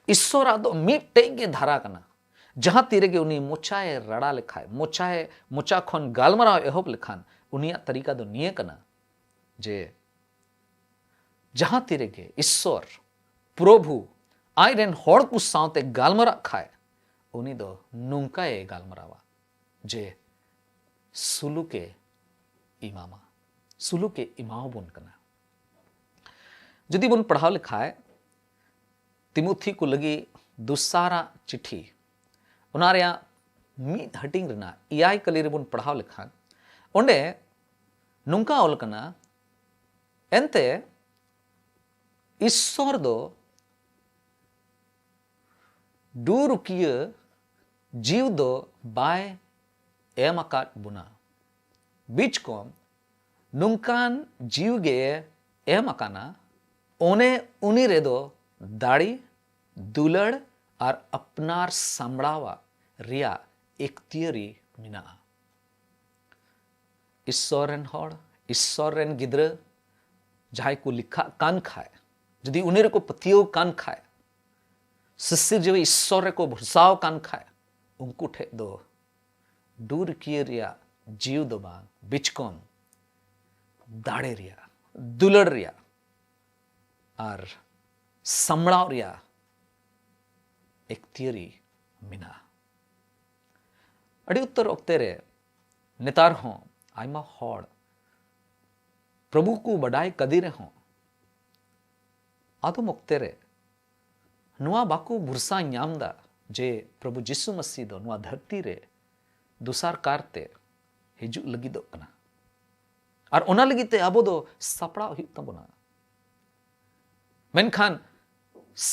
ᱤᱥᱥᱚᱨᱟᱜ ᱫᱚ ᱢᱤᱫᱴᱮᱡ ᱜᱮ ᱫᱷᱟᱨᱟ ᱠᱟᱱᱟ᱾ ᱡᱟᱦᱟᱸ ᱛᱤ ᱨᱮᱜᱮ ᱩᱱᱤ ᱢᱚᱪᱟᱭ ᱨᱟᱲᱟ ᱞᱮᱠᱷᱟᱡ, ᱢᱚᱪᱟᱭ, ᱢᱚᱪᱟ ᱠᱷᱚᱱ ᱜᱟᱞᱢᱟᱨᱟᱣ ᱮᱦᱚᱵ ᱞᱮᱠᱷᱟᱱ, ᱩᱱᱤᱭᱟᱜ ᱛᱟᱹᱨᱤᱠᱟ ᱫᱚ ᱱᱤᱭᱟᱹ ᱠᱟᱱᱟ ᱡᱮ ᱡᱟᱦᱟᱸ ᱛᱤ ᱨᱮᱜᱮ ᱤᱥᱥᱚᱨ, ᱯᱨᱚᱵᱷᱩ, ᱟᱡ ᱨᱮᱱ ᱦᱚᱲ ᱠᱚ ᱥᱟᱶᱛᱮ ᱜᱟᱞᱢᱟᱨᱟᱜ ᱠᱷᱟᱡ, ᱩᱱᱤ ᱫᱚ ᱱᱚᱝᱠᱟᱭ ᱜᱟᱞᱢᱟᱨᱟᱣᱟ ᱡᱮ ᱥᱩᱞᱩᱠᱮ ᱮᱢᱟᱢᱟ, ᱥᱩᱞᱩᱠᱮ ᱮᱢᱟᱣᱟᱵᱚᱱ ᱠᱟᱱᱟ᱾ ᱡᱩᱫᱤ ᱵᱚᱱ ᱯᱟᱲᱦᱟᱣ ᱞᱮᱠᱷᱟᱡ, ᱛᱤᱢᱳᱛᱷᱤ ᱠᱚ ᱞᱟᱹᱜᱤᱫ ᱫᱚᱥᱟᱨᱟᱜ ᱪᱤᱴᱷᱤ, ᱚᱱᱟ ᱨᱮᱭᱟᱜ ᱢᱤᱫ ᱦᱟᱹᱴᱤᱧ ᱨᱮᱱᱟᱜ ᱮᱭᱟᱭ ᱠᱟᱹᱞᱤ ᱨᱮᱵᱚᱱ ᱯᱟᱲᱦᱟᱣ ᱞᱮᱠᱷᱟᱱ, ᱚᱸᱰᱮ ᱱᱚᱝᱠᱟ ᱚᱞ ᱠᱟᱱᱟ, ᱮᱱᱛᱮ ᱤᱥᱥᱚᱨ ᱫᱚ ᱰᱩᱨᱩᱠᱤᱭᱟᱹ ᱡᱤᱣ ᱫᱚ ᱵᱟᱭ ᱮᱢ ᱟᱠᱟᱫ ᱵᱚᱱᱟ᱾ ᱵᱤᱪᱠᱚᱢ ᱱᱚᱝᱠᱟᱱ ᱡᱤᱣᱤ ᱜᱮ ᱮᱢ ᱟᱠᱟᱱᱟ, ᱚᱱᱮ ᱩᱱᱤ ᱨᱮᱫᱚ ᱫᱟᱲᱮ, ᱫᱩᱞᱟᱹᱲ ᱟᱨ ᱟᱯᱱᱟᱨ ᱥᱟᱢᱵᱲᱟᱣᱟᱜ ᱨᱮᱭᱟᱜ ᱮᱠᱛᱤᱭᱟᱹᱨᱤ ᱢᱮᱱᱟᱜᱼᱟ᱾ ᱤᱥᱥᱚᱨ ᱨᱮᱱ ᱦᱚᱲ, ᱤᱥᱥᱚᱨ ᱨᱮᱱ ᱜᱤᱫᱽᱨᱟᱹ ᱡᱟᱦᱟᱸᱭ ᱠᱚ ᱞᱮᱠᱷᱟᱜ ᱠᱟᱱ ᱠᱷᱟᱡ, ᱡᱩᱫᱤ ᱩᱱᱤ ᱨᱮᱠᱚ ᱯᱟᱹᱛᱭᱟᱹᱣ ᱠᱟᱱ ᱠᱷᱟᱡ, ᱥᱤᱥᱤᱨ ᱡᱤᱣᱤ ᱤᱥᱥᱚᱨ ᱨᱮᱠᱚ ᱵᱷᱚᱨᱥᱟᱣ ᱠᱟᱱ ᱠᱷᱟᱡ, ᱩᱱᱠᱩ ᱴᱷᱮᱡ ᱫᱚ ᱰᱩᱨᱠᱤᱭᱟᱹ ᱨᱮᱭᱟᱜ ᱡᱤᱣᱤ ᱫᱚ ᱵᱟᱝ, ᱵᱤᱪᱠᱚᱢ ᱫᱟᱲᱮ ᱨᱮᱭᱟᱜ, ᱫᱩᱞᱟᱹᱲ ᱨᱮᱭᱟᱜ ᱟᱨ ᱥᱟᱢᱵᱲᱟᱣ ᱨᱮᱭᱟᱜ ᱮᱠᱛᱤᱭᱟᱹᱨᱤ ᱢᱮᱱᱟᱜᱼᱟ᱾ ᱟᱹᱰᱤ ᱩᱛᱟᱹᱨ ᱚᱠᱛᱮ ᱨᱮ ᱱᱮᱛᱟᱨ ᱦᱚᱸ ᱟᱭᱢᱟ ᱦᱚᱲ ᱯᱨᱚᱵᱷᱩ ᱠᱚ ᱵᱟᱰᱟᱭ ᱠᱟᱫᱮ ᱨᱮᱦᱚᱸ, ᱟᱫᱚᱢ ᱚᱠᱛᱮ ᱨᱮ ᱱᱚᱣᱟ ᱵᱟᱠᱚ ᱵᱷᱚᱨᱥᱟ ᱧᱟᱢ ᱮᱫᱟ ᱡᱮ ᱯᱨᱚᱵᱷᱩ ᱡᱤᱥᱩ ᱢᱟᱹᱥᱤ ᱫᱚ ᱱᱚᱣᱟ ᱫᱷᱟᱹᱨᱛᱤ ᱨᱮ ᱫᱚᱥᱟᱨ ᱠᱟᱨᱛᱮ ᱦᱤᱡᱩᱜ ᱞᱟᱹᱜᱤᱫᱚᱜ ᱠᱟᱱᱟ᱾ ᱟᱨ ᱚᱱᱟ ᱞᱟᱹᱜᱤᱫ ᱛᱮ ᱟᱵᱚ ᱫᱚ ᱥᱟᱯᱲᱟᱣ ᱦᱩᱭᱩᱜ ᱛᱟᱵᱚᱱᱟ᱾ ᱢᱮᱱᱠᱷᱟᱱ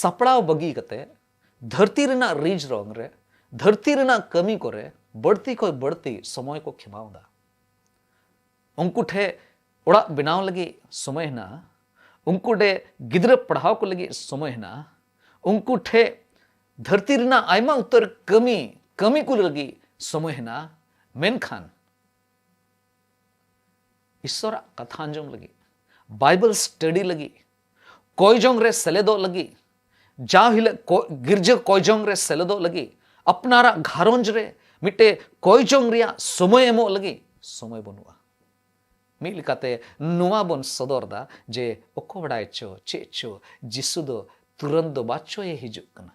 ᱥᱟᱯᱲᱟᱣ ᱵᱟᱹᱜᱤ ᱠᱟᱛᱮ ᱫᱷᱟᱹᱨᱛᱤ ᱨᱮᱱᱟᱜ ᱨᱤᱡ ᱨᱚᱝ ᱨᱮ, ᱫᱷᱟᱹᱨᱛᱤ ᱨᱮᱱᱟᱜ ᱠᱟᱹᱢᱤ ᱠᱚᱨᱮ ᱵᱟᱹᱲᱛᱤ ᱠᱷᱚᱱ ᱵᱟᱹᱲᱛᱤ ᱥᱚᱢᱚᱭ ᱠᱚ ᱠᱷᱮᱢᱟᱣ ᱮᱫᱟ᱾ ᱩᱱᱠᱩ ᱴᱷᱮᱱ ᱚᱲᱟᱜ ᱵᱮᱱᱟᱣ ᱞᱟᱹᱜᱤᱫ ᱥᱚᱢᱚᱭ ᱦᱮᱱᱟᱜᱼᱟ, ᱩᱱᱠᱩ ᱴᱷᱮᱱ ᱜᱤᱫᱽᱨᱟᱹ ᱯᱟᱲᱦᱟᱣ ᱠᱚ ᱞᱟᱹᱜᱤᱫ ᱥᱚᱢᱚᱭ ᱦᱮᱱᱟᱜᱼᱟ, ᱩᱱᱠᱩ ᱴᱷᱮᱱ ᱫᱷᱟᱹᱨᱛᱤ ᱨᱮᱱᱟᱜ ᱟᱭᱢᱟ ᱩᱛᱟᱹᱨ ᱠᱟᱹᱢᱤ, ᱠᱟᱹᱢᱤ ᱠᱚ ᱞᱟᱹᱜᱤᱫ ᱥᱚᱢᱚᱭ ᱦᱮᱱᱟᱜᱼᱟ᱾ ᱢᱮᱱᱠᱷᱟᱱ ᱤᱥᱥᱚᱨᱟᱜ ᱠᱟᱛᱷᱟ ᱟᱸᱡᱚᱢ ᱞᱟᱹᱜᱤᱫ, ᱵᱟᱭᱵᱮᱞ ᱥᱴᱟᱰᱤ ᱞᱟᱹᱜᱤᱫ, ᱠᱚᱭᱡᱚᱝ ᱨᱮ ᱥᱮᱞᱮᱫᱚᱜ ᱞᱟᱹᱜᱤᱫ, ᱡᱟᱣ ᱦᱤᱞᱳᱜ ᱠᱚ-, ᱜᱤᱨᱡᱟᱹ ᱠᱚᱭᱡᱚᱝ ᱨᱮ ᱥᱮᱞᱮᱫᱚᱜ ᱞᱟᱹᱜᱤᱫ, ᱟᱯᱱᱟᱨᱟᱜ ᱜᱷᱟᱨᱚᱸᱡᱽ ᱨᱮ ᱢᱤᱫᱴᱮᱡ ᱠᱚᱭᱡᱚᱝ ᱨᱮᱭᱟᱜ ᱥᱚᱢᱚᱭ ᱮᱢᱚᱜ ᱞᱟᱹᱜᱤᱫ ᱥᱚᱢᱚᱭ ᱵᱟᱹᱱᱩᱜᱼᱟ᱾ ᱢᱤᱫ ᱞᱮᱠᱟᱛᱮ ᱱᱚᱣᱟ ᱵᱚᱱ ᱥᱚᱫᱚᱨ ᱫᱟ ᱡᱮ ᱚᱠᱚᱭ ᱵᱟᱰᱟᱭ ᱪᱚ ᱪᱮᱫ ᱪᱚ ᱡᱤᱥᱩ ᱫᱚ ᱛᱩᱨᱟᱹᱱ ᱫᱚ ᱵᱟᱪᱚᱭᱮ ᱦᱤᱡᱩᱜ ᱠᱟᱱᱟ᱾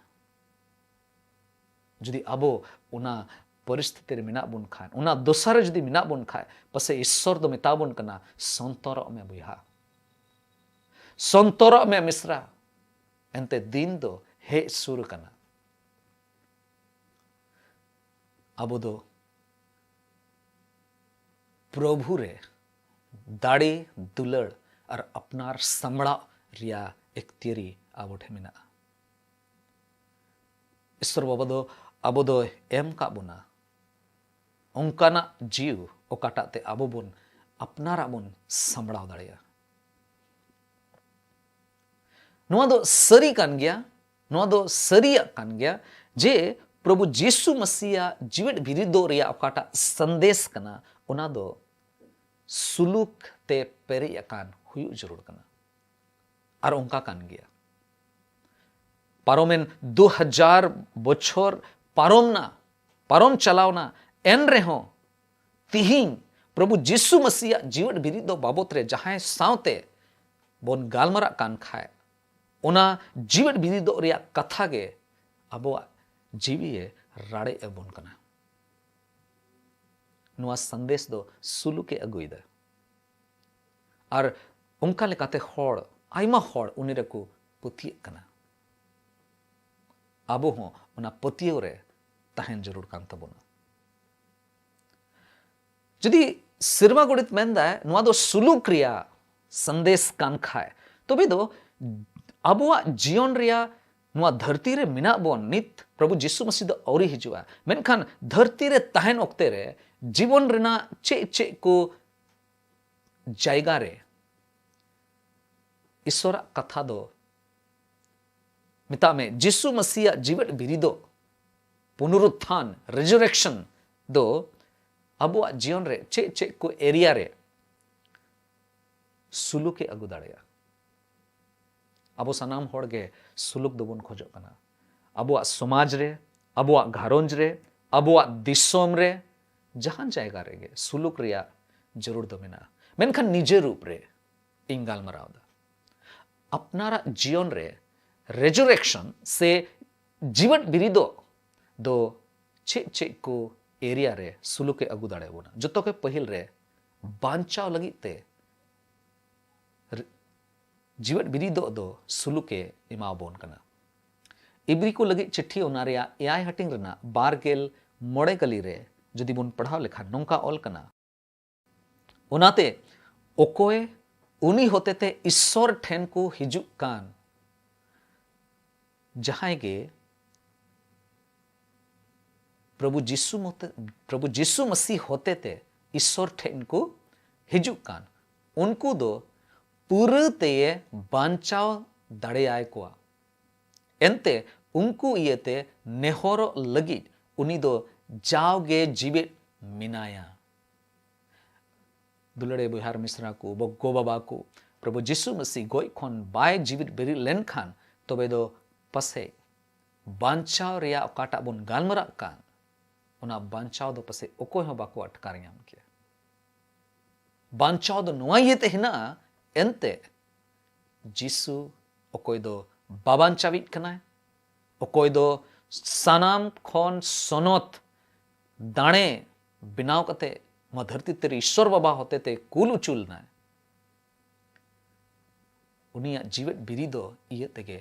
ᱡᱩᱫᱤ ᱟᱵᱚ ᱚᱱᱟ ᱯᱚᱨᱤᱥᱛᱷᱤᱛᱤ ᱨᱮ ᱢᱮᱱᱟᱜ ᱵᱚᱱ ᱠᱷᱟᱱ, ᱚᱱᱟ ᱫᱚᱥᱟ ᱨᱮ ᱡᱩᱫᱤ ᱢᱮᱱᱟᱜ ᱵᱚᱱ ᱠᱷᱟᱱ, ᱯᱟᱥᱮᱡ ᱤᱥᱥᱚᱨ ᱫᱚ ᱢᱮᱛᱟ ᱵᱚᱱ ᱠᱟᱱᱟ, "ᱥᱚᱱᱛᱚᱨᱚᱜ ᱢᱮ ᱵᱚᱭᱦᱟ, ᱥᱚᱱᱛᱚᱨᱚᱜ ᱢᱮ ᱢᱤᱥᱨᱟ, ᱮᱱᱛᱮ ᱫᱤᱱ ᱫᱚ ᱦᱮᱡ ᱥᱩᱨ ᱟᱠᱟᱱᱟ᱾" ᱟᱵᱚ ᱫᱚ ᱯᱨᱚᱵᱷᱩ ᱨᱮ ᱫᱟᱲᱮ, ᱫᱩᱞᱟᱹᱲ ᱟᱨ ᱟᱯᱱᱟᱨ ᱥᱟᱢᱵᱲᱟᱣ ᱨᱮᱭᱟᱜ ᱮᱠᱛᱤᱭᱟᱹᱨᱤ ᱟᱵᱚ ᱴᱷᱮᱱ ᱢᱮᱱᱟᱜᱼᱟ᱾ ᱤᱥᱥᱚᱨ ᱵᱟᱵᱟ ᱫᱚ ᱟᱵᱚ ᱫᱚᱭ ᱮᱢ ᱠᱟᱜ ᱵᱚᱱᱟ ᱚᱱᱠᱟᱱᱟᱜ ᱡᱤᱣᱤ ᱚᱠᱟᱴᱟᱜ ᱛᱮ ᱟᱵᱚ ᱵᱚᱱ ᱟᱯᱱᱟᱨᱟᱜ ᱵᱚᱱ ᱥᱟᱢᱵᱲᱟᱣ ᱫᱟᱲᱮᱭᱟᱜᱼᱟ᱾ ᱱᱚᱣᱟ ᱫᱚ ᱥᱟᱹᱨᱤ ᱠᱟᱱ ᱜᱮᱭᱟ, ᱱᱚᱣᱟ ᱫᱚ ᱥᱟᱹᱨᱤᱭᱟᱜ ᱠᱟᱱ ᱜᱮᱭᱟ ᱡᱮ ᱯᱨᱚᱵᱷᱩ ᱡᱤᱥᱩ ᱢᱟᱹᱥᱤᱭᱟᱜ ᱡᱤᱣᱮᱫ ᱵᱤᱨᱤᱫᱚᱜ ᱨᱮᱭᱟᱜ ᱚᱠᱟᱴᱟᱜ ᱥᱟᱸᱫᱮᱥ ᱠᱟᱱᱟ, ᱚᱱᱟ ᱫᱚ ᱥᱩᱞᱩᱠ ᱛᱮ ᱯᱮᱨᱮᱡ ᱟᱠᱟᱱ ᱦᱩᱭᱩᱜ ᱡᱟᱹᱨᱩᱲ ᱠᱟᱱᱟ᱾ ᱟᱨ ᱚᱱᱠᱟ ᱠᱟᱱ ᱜᱮᱭᱟ᱾ ᱯᱟᱨᱚᱢᱮᱱ ᱫᱩ ᱦᱟᱡᱟᱨ ᱵᱚᱪᱷᱚᱨ ᱯᱟᱨᱚᱢᱱᱟ, ᱯᱟᱨᱚᱢ ᱪᱟᱞᱟᱣᱱᱟ, ᱮᱱ ᱨᱮᱦᱚᱸ ᱛᱤᱦᱤᱧ ᱯᱨᱚᱵᱷᱩ ᱡᱤᱥᱩ ᱢᱟᱹᱥᱤᱭᱟᱜ ᱡᱤᱣᱮᱫ ᱵᱤᱨᱤᱫ ᱫᱚ ᱵᱟᱵᱚᱛ ᱨᱮ ᱡᱟᱦᱟᱸᱭ ᱥᱟᱶᱛᱮ ᱵᱚᱱ ᱜᱟᱞᱢᱟᱨᱟᱜ ᱠᱟᱱ ᱠᱷᱟᱡ, ᱚᱱᱟ ᱡᱤᱣᱮᱫ ᱵᱤᱨᱤᱫᱚᱜ ᱨᱮᱭᱟᱜ ᱠᱟᱛᱷᱟ ᱜᱮ ᱟᱵᱚᱣᱟᱜ ᱡᱤᱣᱤ ᱮ ᱨᱟᱲᱮᱡ ᱟᱵᱚᱱ ᱠᱟᱱᱟ᱾ ᱱᱚᱣᱟ ᱥᱟᱸᱫᱮᱥ ᱫᱚ ᱥᱩᱞᱩᱠ ᱮ ᱟᱹᱜᱩᱭᱮᱫᱟ᱾ ᱟᱨ ᱚᱱᱠᱟ ᱞᱮᱠᱟᱛᱮ ᱦᱚᱲ, ᱟᱭᱢᱟ ᱦᱚᱲ ᱩᱱᱤ ᱨᱮᱠᱚ ᱯᱟᱹᱛᱭᱟᱹᱜ ᱠᱟᱱᱟ᱾ ᱟᱵᱚ ᱦᱚᱸ ᱚᱱᱟ ᱯᱟᱹᱛᱭᱟᱹᱣ ᱨᱮ ᱛᱟᱦᱮᱱ ᱡᱟᱹᱨᱩᱲ ᱠᱟᱱ ᱛᱟᱵᱚᱱᱟ᱾ ᱡᱩᱫᱤ ᱥᱮᱨᱢᱟ ᱜᱚᱰᱮᱛ ᱢᱮᱱᱫᱟᱭ ᱱᱚᱣᱟ ᱫᱚ ᱥᱩᱞᱩᱠ ᱨᱮᱭᱟᱜ ᱥᱟᱸᱫᱮᱥ ᱠᱟᱱ ᱠᱷᱟᱭ, ᱛᱚᱵᱮ ᱫᱚ ᱟᱵᱚᱣᱟᱜ ᱡᱤᱭᱚᱱ ᱨᱮᱭᱟᱜ ᱱᱚᱣᱟ ᱫᱷᱟᱹᱨᱛᱤ ᱨᱮ ᱢᱮᱱᱟᱜ ᱵᱚᱱ, ᱱᱤᱛ ᱯᱨᱚᱵᱷᱩ ᱡᱤᱥᱩ ᱢᱟᱹᱥᱤ ᱫᱚ ᱟᱹᱣᱨᱤ ᱦᱤᱡᱩᱜᱼᱟ, ᱢᱮᱱᱠᱷᱟᱱ ᱫᱷᱟᱹᱨᱛᱤ ᱨᱮ ᱛᱟᱦᱮᱱ ᱚᱠᱛᱮ ᱨᱮ ᱡᱤᱵᱚᱱ ᱨᱮᱱᱟᱜ ᱪᱮᱫ ᱪᱮᱫ ᱠᱚ ᱡᱟᱭᱜᱟ ᱨᱮ ᱤᱥᱚᱨᱟᱜ ᱠᱟᱛᱷᱟ ᱫᱚ, ᱢᱮᱛᱟᱜ ᱢᱮ, ᱡᱤᱥᱩ ᱢᱟᱹᱥᱤᱭᱟᱜ ᱡᱤᱣᱮᱫ ᱵᱤᱨᱤᱫᱚᱜ, ᱯᱩᱱᱩᱨᱩᱛᱛᱷᱟᱱ, resurrection, ᱫᱚ ᱟᱵᱚᱣᱟᱜ ᱡᱤᱭᱚᱱ ᱨᱮ ᱪᱮᱫ ᱪᱮᱫ ᱠᱚ ᱮᱨᱤᱭᱟ ᱨᱮ ᱥᱩᱞᱩᱠ ᱮ ᱟᱹᱜᱩ ᱫᱟᱲᱮᱭᱟᱜᱼᱟ? ᱟᱵᱚ ᱥᱟᱱᱟᱢ ᱦᱚᱲ ᱜᱮ ᱥᱩᱞᱩᱠ ᱫᱚᱵᱚᱱ ᱠᱷᱚᱡᱚᱜ ᱠᱟᱱᱟ᱾ ᱟᱵᱚᱣᱟᱜ ᱥᱚᱢᱟᱡᱽ ᱨᱮ, ᱟᱵᱚᱣᱟᱜ ᱜᱷᱟᱨᱚᱸᱡᱽ ᱨᱮ, ᱟᱵᱚᱣᱟᱜ ᱫᱤᱥᱚᱢ ᱨᱮ, ᱡᱟᱦᱟᱱ ᱡᱟᱭᱜᱟ ᱨᱮᱜᱮ ᱥᱩᱞᱩᱠ ᱨᱮᱭᱟᱜ ᱡᱟᱹᱨᱩᱲ ᱫᱚ ᱢᱮᱱᱟᱜᱼᱟ᱾ ᱢᱮᱱᱠᱷᱟᱱ ᱱᱤᱡᱮ ᱨᱩᱯ ᱨᱮ ᱤᱧ ᱜᱟᱞᱢᱟᱨᱟᱣ ᱮᱫᱟ, ᱟᱯᱱᱟᱨᱟᱜ ᱡᱤᱭᱚᱱ ᱨᱮ resurrection ᱥᱮ ᱡᱤᱣᱮᱫ ᱵᱤᱨᱤᱫᱚᱜ ᱫᱚ ᱪᱮᱫ ᱪᱮᱫ ᱠᱚ ᱮᱨᱤᱭᱟ ᱨᱮ ᱥᱩᱞᱩᱠ ᱮ ᱟᱹᱜᱩ ᱫᱟᱲᱮᱭᱟᱵᱚᱱᱟ? ᱡᱚᱛᱚ ᱠᱷᱚᱱ ᱯᱟᱹᱦᱤᱞ ᱨᱮ ᱵᱟᱧᱪᱟᱣ ᱞᱟᱹᱜᱤᱫ ᱛᱮ ᱨ-, ᱡᱤᱣᱮᱫ ᱵᱤᱨᱤᱫᱚᱜ ᱫᱚ ᱥᱩᱞᱩᱠ ᱮ ᱮᱢᱟᱵᱚᱱ ᱠᱟᱱᱟ᱾ ᱤᱵᱨᱤ ᱠᱚ ᱞᱟᱹᱜᱤᱫ ᱪᱤᱴᱷᱤ, ᱚᱱᱟ ᱨᱮᱭᱟᱜ ᱮᱭᱟᱭ ᱦᱟᱹᱴᱤᱧ ᱨᱮᱱᱟᱜ ᱵᱟᱨ ᱜᱮᱞ ᱢᱚᱬᱮ ᱠᱟᱹᱞᱤ ᱨᱮ ᱡᱩᱫᱤ ᱵᱚᱱ ᱯᱟᱲᱦᱟᱣ ᱞᱮᱠᱷᱟᱱ ᱱᱚᱝᱠᱟ ᱚᱞ ᱠᱟᱱᱟ, ᱚᱱᱟᱛᱮ ᱚᱠᱚᱭ ᱩᱱᱤ ᱦᱚᱛᱮᱛᱮ ᱤᱥᱥᱚᱨ ᱴᱷᱮᱱ ᱠᱚ ᱦᱤᱡᱩᱜ ᱠᱟᱱ, ᱡᱟᱦᱟᱸᱭ ᱜᱮ ᱯᱨᱚᱵᱷᱩ ᱡᱤᱥᱩ ᱢᱚᱛᱮ, ᱯᱨᱚᱵᱷᱩ ᱡᱤᱥᱩ ᱢᱟᱹᱥᱤ ᱦᱚᱛᱮᱛᱮ ᱤᱥᱥᱚᱨ ᱴᱷᱮᱱ ᱠᱚ ᱦᱤᱡᱩᱜ ᱠᱟᱱ, ᱩᱱᱠᱩ ᱫᱚ ᱯᱩᱨᱟᱹ ᱛᱮᱭᱮ ᱵᱟᱧᱪᱟᱣ ᱫᱟᱲᱮᱭᱟᱭ ᱠᱚᱣᱟ᱾ ᱮᱱᱛᱮ ᱩᱱᱠᱩ ᱤᱭᱟᱹᱛᱮ ᱱᱮᱦᱚᱨᱚᱜ ᱞᱟᱹᱜᱤᱫ ᱩᱱᱤ ᱫᱚ ᱡᱟᱣᱜᱮ ᱡᱤᱣᱮᱫ ᱢᱮᱱᱟᱭᱟ᱾ ᱫᱩᱞᱟᱹᱲᱤᱭᱟᱹ ᱵᱚᱭᱦᱟ ᱟᱨ ᱢᱤᱥᱨᱟ ᱠᱚ, ᱵᱚ-, ᱜᱚ ᱵᱟᱵᱟ ᱠᱚ, ᱯᱨᱚᱵᱷᱩ ᱡᱤᱥᱩ ᱢᱟᱹᱥᱤ ᱜᱚᱡ ᱠᱷᱚᱱ ᱵᱟᱭ ᱡᱤᱣᱮᱫ ᱵᱮᱨᱮᱫ ᱞᱮᱱᱠᱷᱟᱱ, ᱛᱚᱵᱮ ᱫᱚ ᱯᱟᱥᱮᱡ ᱵᱟᱧᱪᱟᱣ ᱨᱮᱭᱟᱜ ᱚᱠᱟᱴᱟᱜ ᱵᱚᱱ ᱜᱟᱞᱢᱟᱨᱟᱜ ᱠᱟᱱ, ᱚᱱᱟ ᱵᱟᱧᱪᱟᱣ ᱫᱚ ᱯᱟᱥᱮᱡ ᱚᱠᱚᱭ ᱦᱚᱸ ᱵᱟᱠᱚ ᱟᱴᱠᱟᱨ ᱧᱟᱢ ᱠᱮᱭᱟ᱾ ᱵᱟᱧᱪᱟᱣ ᱫᱚ ᱱᱚᱣᱟ ᱤᱭᱟᱹᱛᱮ ᱦᱮᱱᱟᱜᱼᱟ, ᱮᱱᱛᱮ ᱡᱤᱥᱩ ᱚᱠᱚᱭ ᱫᱚ ᱵᱟᱵᱟᱧᱪᱟᱣᱤᱡ ᱠᱟᱱᱟᱭ, ᱚᱠᱚᱭ ᱫᱚ ᱥᱟᱱᱟᱢ ᱠᱷᱚᱱ ᱥᱚᱱᱚᱛ ᱫᱟᱲᱮ ᱵᱮᱱᱟᱣ ᱠᱟᱛᱮ ᱱᱚᱣᱟ ᱫᱷᱟᱹᱨᱛᱤ ᱛᱮ ᱤᱥᱥᱚᱨ ᱵᱟᱵᱟ ᱦᱚᱛᱮᱛᱮ ᱠᱩᱞ ᱚᱪᱚ ᱞᱮᱱᱟᱭ, ᱩᱱᱤᱭᱟᱜ ᱡᱤᱣᱮᱫ ᱵᱤᱨᱤ ᱫᱚ ᱤᱭᱟᱹ ᱛᱮᱜᱮ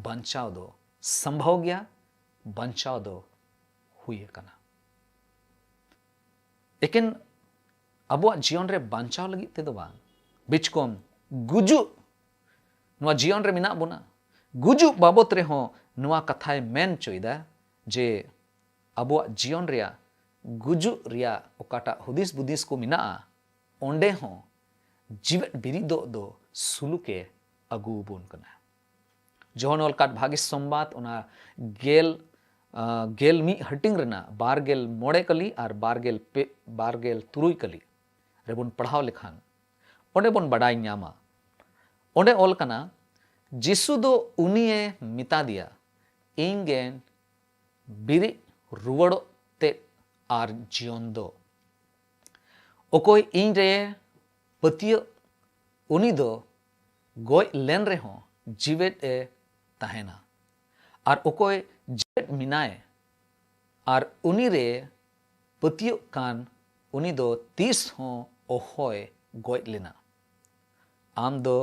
ᱵᱟᱧᱪᱟᱣ ᱫᱚ ᱥᱚᱢᱵᱷᱚᱣ ᱜᱮᱭᱟ, ᱵᱟᱧᱪᱟᱣ ᱫᱚ ᱦᱩᱭ ᱟᱠᱟᱱᱟ᱾ ᱮᱠᱮᱱ ᱟᱵᱚᱣᱟᱜ ᱡᱤᱭᱚᱱ ᱨᱮ ᱵᱟᱧᱪᱟᱣ ᱞᱟᱹᱜᱤᱫ ᱛᱮᱫᱚ ᱵᱟᱝ, ᱵᱤᱪᱠᱚᱢ ᱜᱩᱡᱩᱜ, ᱱᱚᱣᱟ ᱡᱤᱭᱚᱱ ᱨᱮ ᱢᱮᱱᱟᱜ ᱵᱚᱱᱟ, ᱜᱩᱡᱩᱜ ᱵᱟᱵᱚᱛ ᱨᱮᱦᱚᱸ ᱱᱚᱣᱟ ᱠᱟᱛᱷᱟᱭ ᱢᱮᱱ ᱦᱚᱪᱚᱭᱮᱫᱟ ᱡᱮ ᱟᱵᱚᱣᱟᱜ ᱡᱤᱭᱚᱱ ᱨᱮᱭᱟᱜ ᱜᱩᱡᱩᱜ ᱨᱮᱭᱟᱜ ᱚᱠᱟᱴᱟᱜ ᱦᱩᱫᱤᱥ ᱵᱩᱫᱤᱥ ᱠᱚ ᱢᱮᱱᱟᱜᱼᱟ, ᱚᱸᱰᱮ ᱦᱚᱸ ᱡᱤᱣᱮᱫ ᱵᱤᱨᱤᱫᱚᱜ ᱫᱚ ᱥᱩᱞᱩᱠᱮ ᱟᱹᱜᱩ ᱟᱵᱚᱱ ᱠᱟᱱᱟ᱾ ᱡᱚᱦᱚᱱ ᱚᱞ ᱠᱟᱫ ᱵᱷᱟᱜᱮ ᱥᱚᱢᱵᱟᱫ, ᱚᱱᱟ ᱜᱮᱞ, ᱟᱸ, ᱜᱮᱞ ᱢᱤᱫ ᱦᱟᱹᱴᱤᱧ ᱨᱮᱱᱟᱜ ᱵᱟᱨ ᱜᱮᱞ ᱢᱚᱬᱮ ᱠᱟᱹᱞᱤ ᱟᱨ ᱵᱟᱨ ᱜᱮᱞ ᱯᱮ, ᱵᱟᱨ ᱜᱮᱞ ᱛᱩᱨᱩᱭ ᱠᱟᱹᱞᱤ ᱨᱮᱵᱚᱱ ᱯᱟᱲᱦᱟᱣ ᱞᱮᱠᱷᱟᱱ, ᱚᱸᱰᱮ ᱵᱚᱱ ᱵᱟᱰᱟᱭ ᱧᱟᱢᱟ᱾ ᱚᱸᱰᱮ ᱚᱞ ᱠᱟᱱᱟ, ᱡᱤᱥᱩ ᱫᱚ ᱩᱱᱤᱭᱮ ᱢᱮᱛᱟ ᱫᱮᱭᱟ, "ᱤᱧ ᱜᱮ ᱵᱤᱨᱤᱫ ᱨᱩᱣᱟᱹᱲᱚᱜ ᱛᱮᱫ ᱟᱨ ᱡᱤᱭᱚᱱ ᱫᱚ᱾ ᱚᱠᱚᱭ ᱤᱧ ᱨᱮ ᱯᱟᱹᱛᱭᱟᱹᱜ, ᱩᱱᱤ ᱫᱚ ᱜᱚᱡ ᱞᱮᱱ ᱨᱮᱦᱚᱸ ᱡᱤᱣᱮᱫ ᱮ ᱛᱟᱦᱮᱱᱟ᱾ ᱟᱨ ᱚᱠᱚᱭ ᱡᱤᱣᱮᱫ ᱢᱮᱱᱟᱭ ᱟᱨ ᱩᱱᱤ ᱨᱮ ᱯᱟᱹᱛᱭᱟᱹᱜ ᱠᱟᱱ, ᱩᱱᱤ ᱫᱚ ᱛᱤᱥ ᱦᱚᱸ ᱚᱦᱚᱭ ᱜᱚᱡ ᱞᱮᱱᱟ᱾ ᱟᱢ ᱫᱚ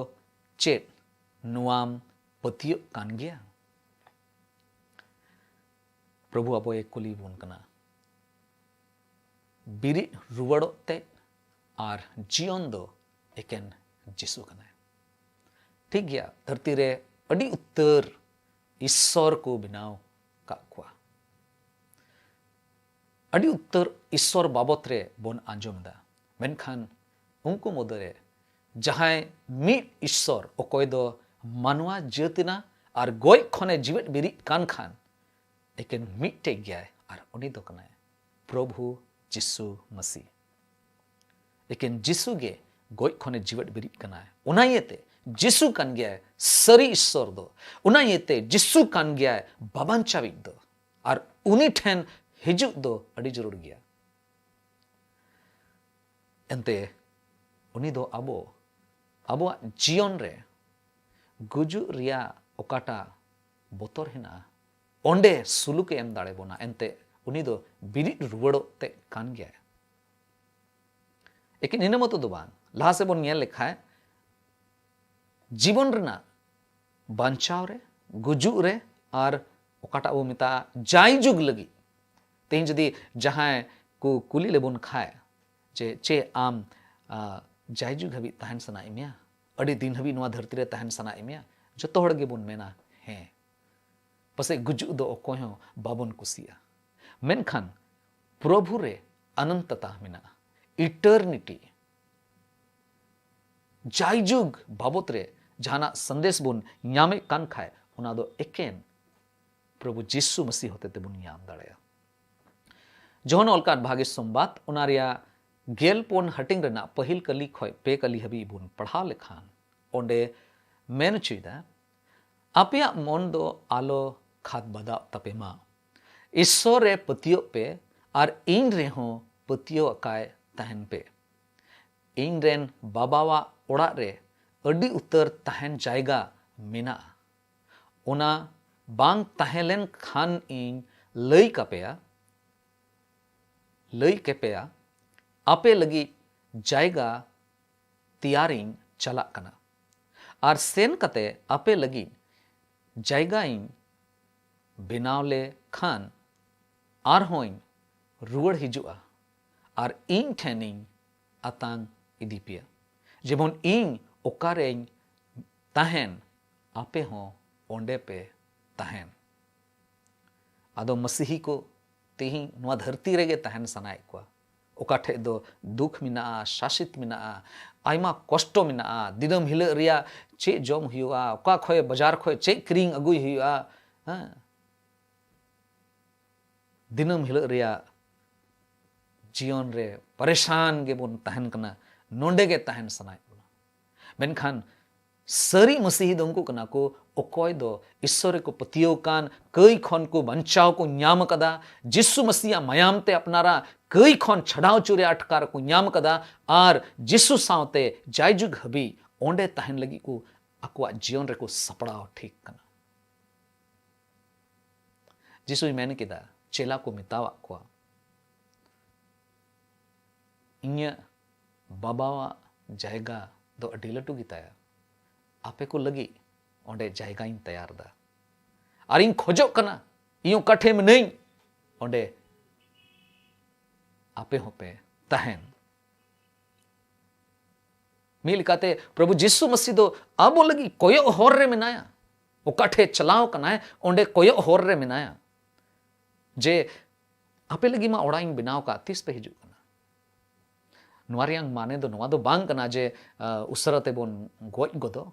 ᱪᱮᱫ ᱱᱚᱣᱟᱢ ᱯᱟᱹᱛᱭᱟᱹᱜ ᱠᱟᱱ ᱜᱮᱭᱟ?" ᱯᱨᱚᱵᱷᱩ ᱟᱵᱚᱭ ᱠᱩᱞᱤ ᱵᱚᱱ ᱠᱟᱱᱟ, ᱵᱤᱨᱤᱫ ᱨᱩᱣᱟᱹᱲᱚᱜ ᱛᱮ ᱟᱨ ᱡᱤᱭᱚᱱ ᱫᱚ ᱮᱠᱮᱱ ᱡᱤᱥᱩ ᱠᱟᱱᱟᱭ᱾ ᱴᱷᱤᱠ ᱜᱮᱭᱟ, ᱫᱷᱟᱹᱨᱛᱤ ᱨᱮ ᱟᱹᱰᱤ ᱩᱛᱟᱹᱨ ᱤᱥᱥᱚᱨ ᱠᱚ ᱵᱮᱱᱟᱣ ᱠᱟᱜ ᱠᱚᱣᱟ, ᱟᱹᱰᱤ ᱩᱛᱟᱹᱨ ᱤᱥᱥᱚᱨ ᱵᱟᱵᱚᱛ ᱨᱮ ᱵᱚᱱ ᱟᱸᱡᱚᱢ ᱮᱫᱟ, ᱢᱮᱱᱠᱷᱟᱱ ᱩᱱᱠᱩ ᱢᱩᱫᱽᱨᱮ ᱡᱟᱦᱟᱸᱭ ᱢᱤᱫ ᱤᱥᱥᱚᱨ, ᱚᱠᱚᱭ ᱫᱚ ᱢᱟᱱᱣᱟ ᱡᱟᱹᱛ ᱮᱱᱟ ᱟᱨ ᱜᱚᱡ ᱠᱷᱚᱱᱮ ᱡᱤᱣᱮᱫ ᱵᱮᱨᱮᱫ ᱠᱟᱱ ᱠᱷᱟᱱ, ᱮᱠᱮᱱ ᱢᱤᱫᱴᱮᱡ ᱜᱮᱭᱟᱭ ᱟᱨ ᱩᱱᱤ ᱫᱚ ᱠᱟᱱᱟᱭ ᱯᱨᱚᱵᱷᱩ ᱡᱤᱥᱩ ᱢᱟᱹᱥᱤ᱾ ᱮᱠᱮᱱ ᱡᱤᱥᱩ ᱜᱮ ᱜᱚᱡ ᱠᱷᱚᱱᱮ ᱡᱤᱣᱮᱫ ᱵᱮᱨᱮᱫ ᱠᱟᱱᱟᱭ᱾ ᱚᱱᱟ ᱤᱭᱟᱹᱛᱮ ᱡᱤᱥᱩ ᱠᱟᱱ ᱜᱮᱭᱟᱭ ᱥᱟᱹᱨᱤ ᱤᱥᱥᱚᱨ ᱫᱚ᱾ ᱚᱱᱟ ᱤᱭᱟᱹᱛᱮ ᱡᱤᱥᱩ ᱠᱟᱱ ᱜᱮᱭᱟᱭ ᱵᱟᱵᱟᱱᱪᱟᱣᱤᱡ ᱫᱚ᱾ ᱟᱨ ᱩᱱᱤ ᱴᱷᱮᱱ ᱦᱤᱡᱩᱜ ᱫᱚ ᱟᱹᱰᱤ ᱡᱟᱹᱨᱩᱲ ᱜᱮᱭᱟ᱾ ᱮᱱᱛᱮ ᱩᱱᱤ ᱫᱚ ᱟᱵᱚ, ᱟᱵᱚᱣᱟᱜ ᱡᱤᱭᱚᱱ ᱨᱮ ᱜᱩᱡᱩᱜ ᱨᱮᱭᱟᱜ ᱚᱠᱟᱴᱟᱜ ᱵᱚᱛᱚᱨ ᱦᱮᱱᱟᱜᱼᱟ, ᱚᱸᱰᱮ ᱥᱩᱞᱩᱠᱮ ᱮᱢ ᱫᱟᱲᱮ ᱵᱚᱱᱟ᱾ ᱮᱱᱛᱮ ᱩᱱᱤ ᱫᱚ ᱵᱤᱨᱤᱫ ᱨᱩᱣᱟᱹᱲᱚᱜ ᱛᱮ ᱠᱟᱱ ᱜᱮᱭᱟᱭ᱾ ᱮᱠᱮᱱ ᱤᱱᱟᱹ ᱢᱚᱛᱚ ᱫᱚ ᱵᱟᱝ, ᱞᱟᱦᱟ ᱥᱮᱫ ᱵᱚᱱ ᱧᱮᱞ ᱞᱮᱠᱷᱟᱡ ᱡᱤᱵᱚᱱ ᱨᱮᱱᱟᱜ ᱵᱟᱧᱪᱟᱣ ᱨᱮ, ᱜᱩᱡᱩᱜ ᱨᱮ, ᱟᱨ ᱚᱠᱟᱴᱟᱜ ᱵᱚ ᱢᱮᱛᱟᱜᱼᱟ ᱡᱟᱭᱡᱩᱜᱽ ᱞᱟᱹᱜᱤᱫ᱾ ᱛᱮᱦᱮᱧ ᱡᱩᱫᱤ ᱡᱟᱦᱟᱸᱭ ᱠᱚ ᱠᱩᱞᱤ ᱞᱮᱵᱚᱱ ᱠᱷᱟᱡ ᱡᱮ ᱪᱮᱫ ᱟᱢ ᱟ, ᱡᱟᱭᱡᱩᱜᱽ ᱦᱟᱹᱵᱤᱡ ᱛᱟᱦᱮᱱ ᱥᱟᱱᱟᱭᱮᱫ ᱢᱮᱭᱟ, ᱟᱹᱰᱤ ᱫᱤᱱ ᱦᱟᱹᱵᱤᱡ ᱱᱚᱣᱟ ᱫᱷᱟᱹᱨᱛᱤ ᱨᱮ ᱛᱟᱦᱮᱱ ᱥᱟᱱᱟᱭᱮᱫ ᱢᱮᱭᱟ, ᱡᱚᱛᱚ ᱦᱚᱲ ᱜᱮᱵᱚᱱ ᱢᱮᱱᱟ ᱦᱮᱸ᱾ ᱯᱟᱥᱮᱡ ᱜᱩᱡᱩᱜ ᱫᱚ ᱚᱠᱚᱭ ᱦᱚᱸ ᱵᱟᱵᱚᱱ ᱠᱩᱥᱤᱭᱟᱜᱼᱟ, ᱢᱮᱱᱠᱷᱟᱱ ᱯᱨᱚᱵᱷᱩ ᱨᱮ ᱚᱱᱚᱱᱛᱚᱛᱟ ᱢᱮᱱᱟᱜᱼᱟ, ᱤᱴᱟᱨᱱᱤᱴᱤ, ᱡᱟᱭᱡᱩᱜᱽ ᱵᱟᱵᱚᱛ ᱨᱮ ᱡᱟᱦᱟᱱᱟᱜ ᱥᱟᱸᱫᱮᱥ ᱵᱚᱱ ᱧᱟᱢᱮᱫ ᱠᱟᱱ ᱠᱷᱟᱡ, ᱚᱱᱟ ᱫᱚ ᱮᱠᱮᱱ ᱯᱨᱚᱵᱷᱩ ᱡᱤᱥᱩ ᱢᱟᱹᱥᱤ ᱦᱚᱛᱮ ᱛᱮᱵᱚᱱ ᱧᱟᱢ ᱫᱟᱲᱮᱭᱟᱜᱼᱟ᱾ ᱡᱚᱦᱚᱱ ᱚᱞ ᱠᱟᱱ ᱵᱷᱟᱜᱮ ᱥᱚᱢᱵᱟᱫ, ᱚᱱᱟ ᱨᱮᱭᱟᱜ ᱜᱮᱞ ᱯᱩᱱ ᱦᱟᱹᱴᱤᱧ ᱨᱮᱱᱟᱜ ᱯᱟᱹᱦᱤᱞ ᱠᱟᱹᱞᱤ ᱠᱷᱚᱱ ᱯᱮ ᱠᱟᱹᱞᱤ ᱦᱟᱹᱵᱤᱡ ᱵᱚᱱ ᱯᱟᱲᱦᱟᱣ ᱞᱮᱠᱷᱟᱱ, ᱚᱸᱰᱮ ᱢᱮᱱ ᱦᱚᱪᱚᱭᱮᱫᱟ, ᱟᱯᱮᱭᱟᱜ ᱢᱚᱱ ᱫᱚ ᱟᱞᱚ ᱠᱷᱟᱫᱽ ᱵᱟᱫᱟᱜ ᱛᱟᱯᱮ ᱢᱟ᱾ ᱤᱥᱥᱚᱨ ᱨᱮ ᱯᱟᱹᱛᱭᱟᱹᱜ ᱯᱮ ᱟᱨ ᱤᱧ ᱨᱮᱦᱚᱸ ᱯᱟᱹᱛᱭᱟᱹᱣ ᱟᱠᱟᱭ ᱛᱟᱦᱮᱱ ᱯᱮ᱾ ᱤᱧ ᱨᱮᱱ ᱵᱟᱵᱟᱣᱟᱜ ᱚᱲᱟᱜ ᱨᱮ ᱟᱹᱰᱤ ᱩᱛᱟᱹᱨ ᱛᱟᱦᱮᱱ ᱡᱟᱭᱜᱟ ᱢᱮᱱᱟᱜᱼᱟ᱾ ᱚᱱᱟ ᱵᱟᱝ ᱛᱟᱦᱮᱸ ᱞᱮᱱ ᱠᱷᱟᱱ ᱤᱧ ᱞᱟᱹᱭ ᱠᱟᱯᱮᱭᱟ, ᱞᱟᱹᱭ ᱠᱮᱯᱮᱭᱟ, ᱟᱯᱮ ᱞᱟᱹᱜᱤᱫ ᱡᱟᱭᱜᱟ ᱛᱮᱭᱟᱨᱤᱧ ᱪᱟᱞᱟᱜ ᱠᱟᱱᱟ᱾ ᱟᱨ ᱥᱮᱱ ᱠᱟᱛᱮ ᱟᱯᱮ ᱞᱟᱹᱜᱤᱫ ᱡᱟᱭᱜᱟᱧ ᱵᱮᱱᱟᱣ ᱞᱮ ᱠᱷᱟᱱ ᱟᱨᱦᱚᱸᱧ ᱨᱩᱣᱟᱹᱲ ᱦᱤᱡᱩᱜᱼᱟ ᱟᱨ ᱤᱧ ᱴᱷᱮᱱᱤᱧ ᱟᱛᱟᱝ ᱤᱫᱤ ᱯᱮᱭᱟ, ᱡᱮᱢᱚᱱ ᱤᱧ ᱚᱠᱟᱨᱮᱧ ᱛᱟᱦᱮᱱ, ᱟᱯᱮ ᱦᱚᱸ ᱚᱸᱰᱮ ᱯᱮ ᱛᱟᱦᱮᱱ᱾ ᱟᱫᱚ ᱢᱟᱹᱥᱤᱦᱤ ᱠᱚ ᱛᱮᱦᱮᱧ ᱱᱚᱣᱟ ᱫᱷᱟᱹᱨᱛᱤ ᱨᱮᱜᱮ ᱛᱟᱦᱮᱱ ᱥᱟᱱᱟᱭᱮᱫ ᱠᱚᱣᱟ᱾ ᱚᱠᱟ ᱴᱷᱮᱡ ᱫᱚ ᱫᱩᱠ ᱢᱮᱱᱟᱜᱼᱟ, ᱥᱟᱥᱮᱛ ᱢᱮᱱᱟᱜᱼᱟ, ᱟᱭᱢᱟ ᱠᱚᱥᱴᱚ ᱢᱮᱱᱟᱜᱼᱟ, ᱫᱤᱱᱟᱹᱢ ᱦᱤᱞᱳᱜ ᱨᱮᱭᱟᱜ ᱪᱮᱫ ᱡᱚᱢ ᱦᱩᱭᱩᱜᱼᱟ, ᱚᱠᱟ ᱠᱷᱚᱡ ᱵᱟᱡᱟᱨ ᱠᱷᱚᱡ ᱪᱮᱫ ᱠᱤᱨᱤᱧ ᱟᱹᱜᱩᱭ ᱦᱩᱭᱩᱜᱼᱟ, ᱦᱮᱸ, ᱫᱤᱱᱟᱹᱢ ᱦᱤᱞᱳᱜ ᱨᱮᱭᱟᱜ ᱡᱤᱭᱚᱱ ᱨᱮ ᱯᱟᱨᱮᱥᱟᱱ ᱜᱮᱵᱚᱱ ᱛᱟᱦᱮᱱ ᱠᱟᱱᱟ, ᱱᱚᱰᱮ ᱜᱮ ᱛᱟᱦᱮᱱ ᱥᱟᱱᱟᱭᱮᱫ ᱵᱚᱱᱟ᱾ ᱢᱮᱱᱠᱷᱟᱱ ᱥᱟᱹᱨᱤ ᱢᱟᱹᱥᱤᱦᱤ ᱫᱚ ᱩᱱᱠᱩ ᱠᱟᱱᱟ ᱠᱚ, ᱚᱠᱚᱭ ᱫᱚ ᱤᱥᱥᱚᱨ ᱨᱮᱠᱚ ᱯᱟᱹᱛᱭᱟᱹᱣ ᱠᱟᱱ, ᱠᱟᱹᱭ ᱠᱷᱚᱱ ᱠᱚ ᱵᱟᱧᱪᱟᱣ ᱠᱚ ᱧᱟᱢ ᱟᱠᱟᱫᱟ, ᱡᱤᱥᱩ ᱢᱟᱹᱥᱤᱭᱟᱜ ᱢᱟᱭᱟᱢ ᱛᱮ ᱟᱯᱱᱟᱨᱟᱜ ᱠᱟᱹᱭ ᱠᱷᱚᱱ ᱪᱷᱟᱰᱟᱣ ᱦᱚᱪᱚ ᱨᱮᱭᱟᱜ ᱟᱴᱠᱟᱨ ᱠᱚ ᱧᱟᱢ ᱟᱠᱟᱫᱟ, ᱟᱨ ᱡᱤᱥᱩ ᱥᱟᱶᱛᱮ ᱡᱟᱭᱡᱩᱜᱽ ᱦᱟᱹᱵᱤᱡ ᱚᱸᱰᱮ ᱛᱟᱦᱮᱱ ᱞᱟᱹᱜᱤᱫ ᱠᱚ ᱟᱠᱚᱣᱟᱜ ᱡᱤᱭᱚᱱ ᱨᱮᱠᱚ ᱥᱟᱯᱲᱟᱣ ᱴᱷᱤᱠ ᱠᱟᱱᱟ᱾ ᱡᱤᱥᱩᱭ ᱢᱮᱱ ᱠᱮᱫᱟ, ᱪᱮᱞᱟ ᱠᱚ ᱢᱮᱛᱟᱣᱟᱜ ᱠᱚᱣᱟ, "ᱤᱧᱟᱹᱜ ᱵᱟᱵᱟᱣᱟᱜ ᱡᱟᱭᱜᱟ ᱫᱚ ᱟᱹᱰᱤ ᱞᱟᱹᱴᱩ ᱜᱮᱛᱟᱭᱟ᱾ ᱟᱯᱮ ᱠᱚ ᱞᱟᱹᱜᱤᱫ ᱚᱸᱰᱮ ᱡᱟᱭᱜᱟᱧ ᱛᱮᱭᱟᱨ ᱫᱟ᱾ ᱟᱨ ᱤᱧ ᱠᱷᱚᱡᱚᱜ ᱠᱟᱱᱟ, ᱤᱧ ᱚᱠᱟ ᱴᱷᱮᱱ ᱢᱤᱱᱟᱹᱧ, ᱚᱸᱰᱮ ᱟᱯᱮ ᱦᱚᱸᱯᱮ ᱛᱟᱦᱮᱱ᱾" ᱢᱤᱫ ᱞᱮᱠᱟᱛᱮ ᱯᱨᱚᱵᱷᱩ ᱡᱤᱥᱩ ᱢᱟᱹᱥᱤ ᱫᱚ ᱟᱵᱚ ᱞᱟᱹᱜᱤᱫ ᱠᱚᱭᱚᱜ ᱦᱚᱨ ᱨᱮ ᱢᱮᱱᱟᱭᱟ᱾ ᱚᱠᱟ ᱴᱷᱮᱱ ᱪᱟᱞᱟᱣ ᱠᱟᱱᱟᱭ, ᱚᱸᱰᱮ ᱠᱚᱭᱚᱜ ᱦᱚᱨ ᱨᱮ ᱢᱮᱱᱟᱭᱟ᱾ ᱡᱮ, "ᱟᱯᱮ ᱞᱟᱹᱜᱤᱫ ᱢᱟ ᱚᱲᱟᱜ ᱤᱧ ᱵᱮᱱᱟᱣ ᱠᱟᱜ, ᱛᱤᱥ ᱯᱮ ᱦᱤᱡᱩᱜ ᱠᱟᱱᱟ?" ᱱᱚᱣᱟ ᱨᱮᱭᱟᱜ ᱢᱟᱱᱮ ᱫᱚ ᱱᱚᱣᱟ ᱫᱚ ᱵᱟᱝ ᱠᱟᱱᱟ ᱡᱮ, ᱟ, ᱩᱥᱟᱹᱨᱟ ᱛᱮᱵᱚᱱ ᱜᱚᱡ ᱜᱚᱫᱚᱜ᱾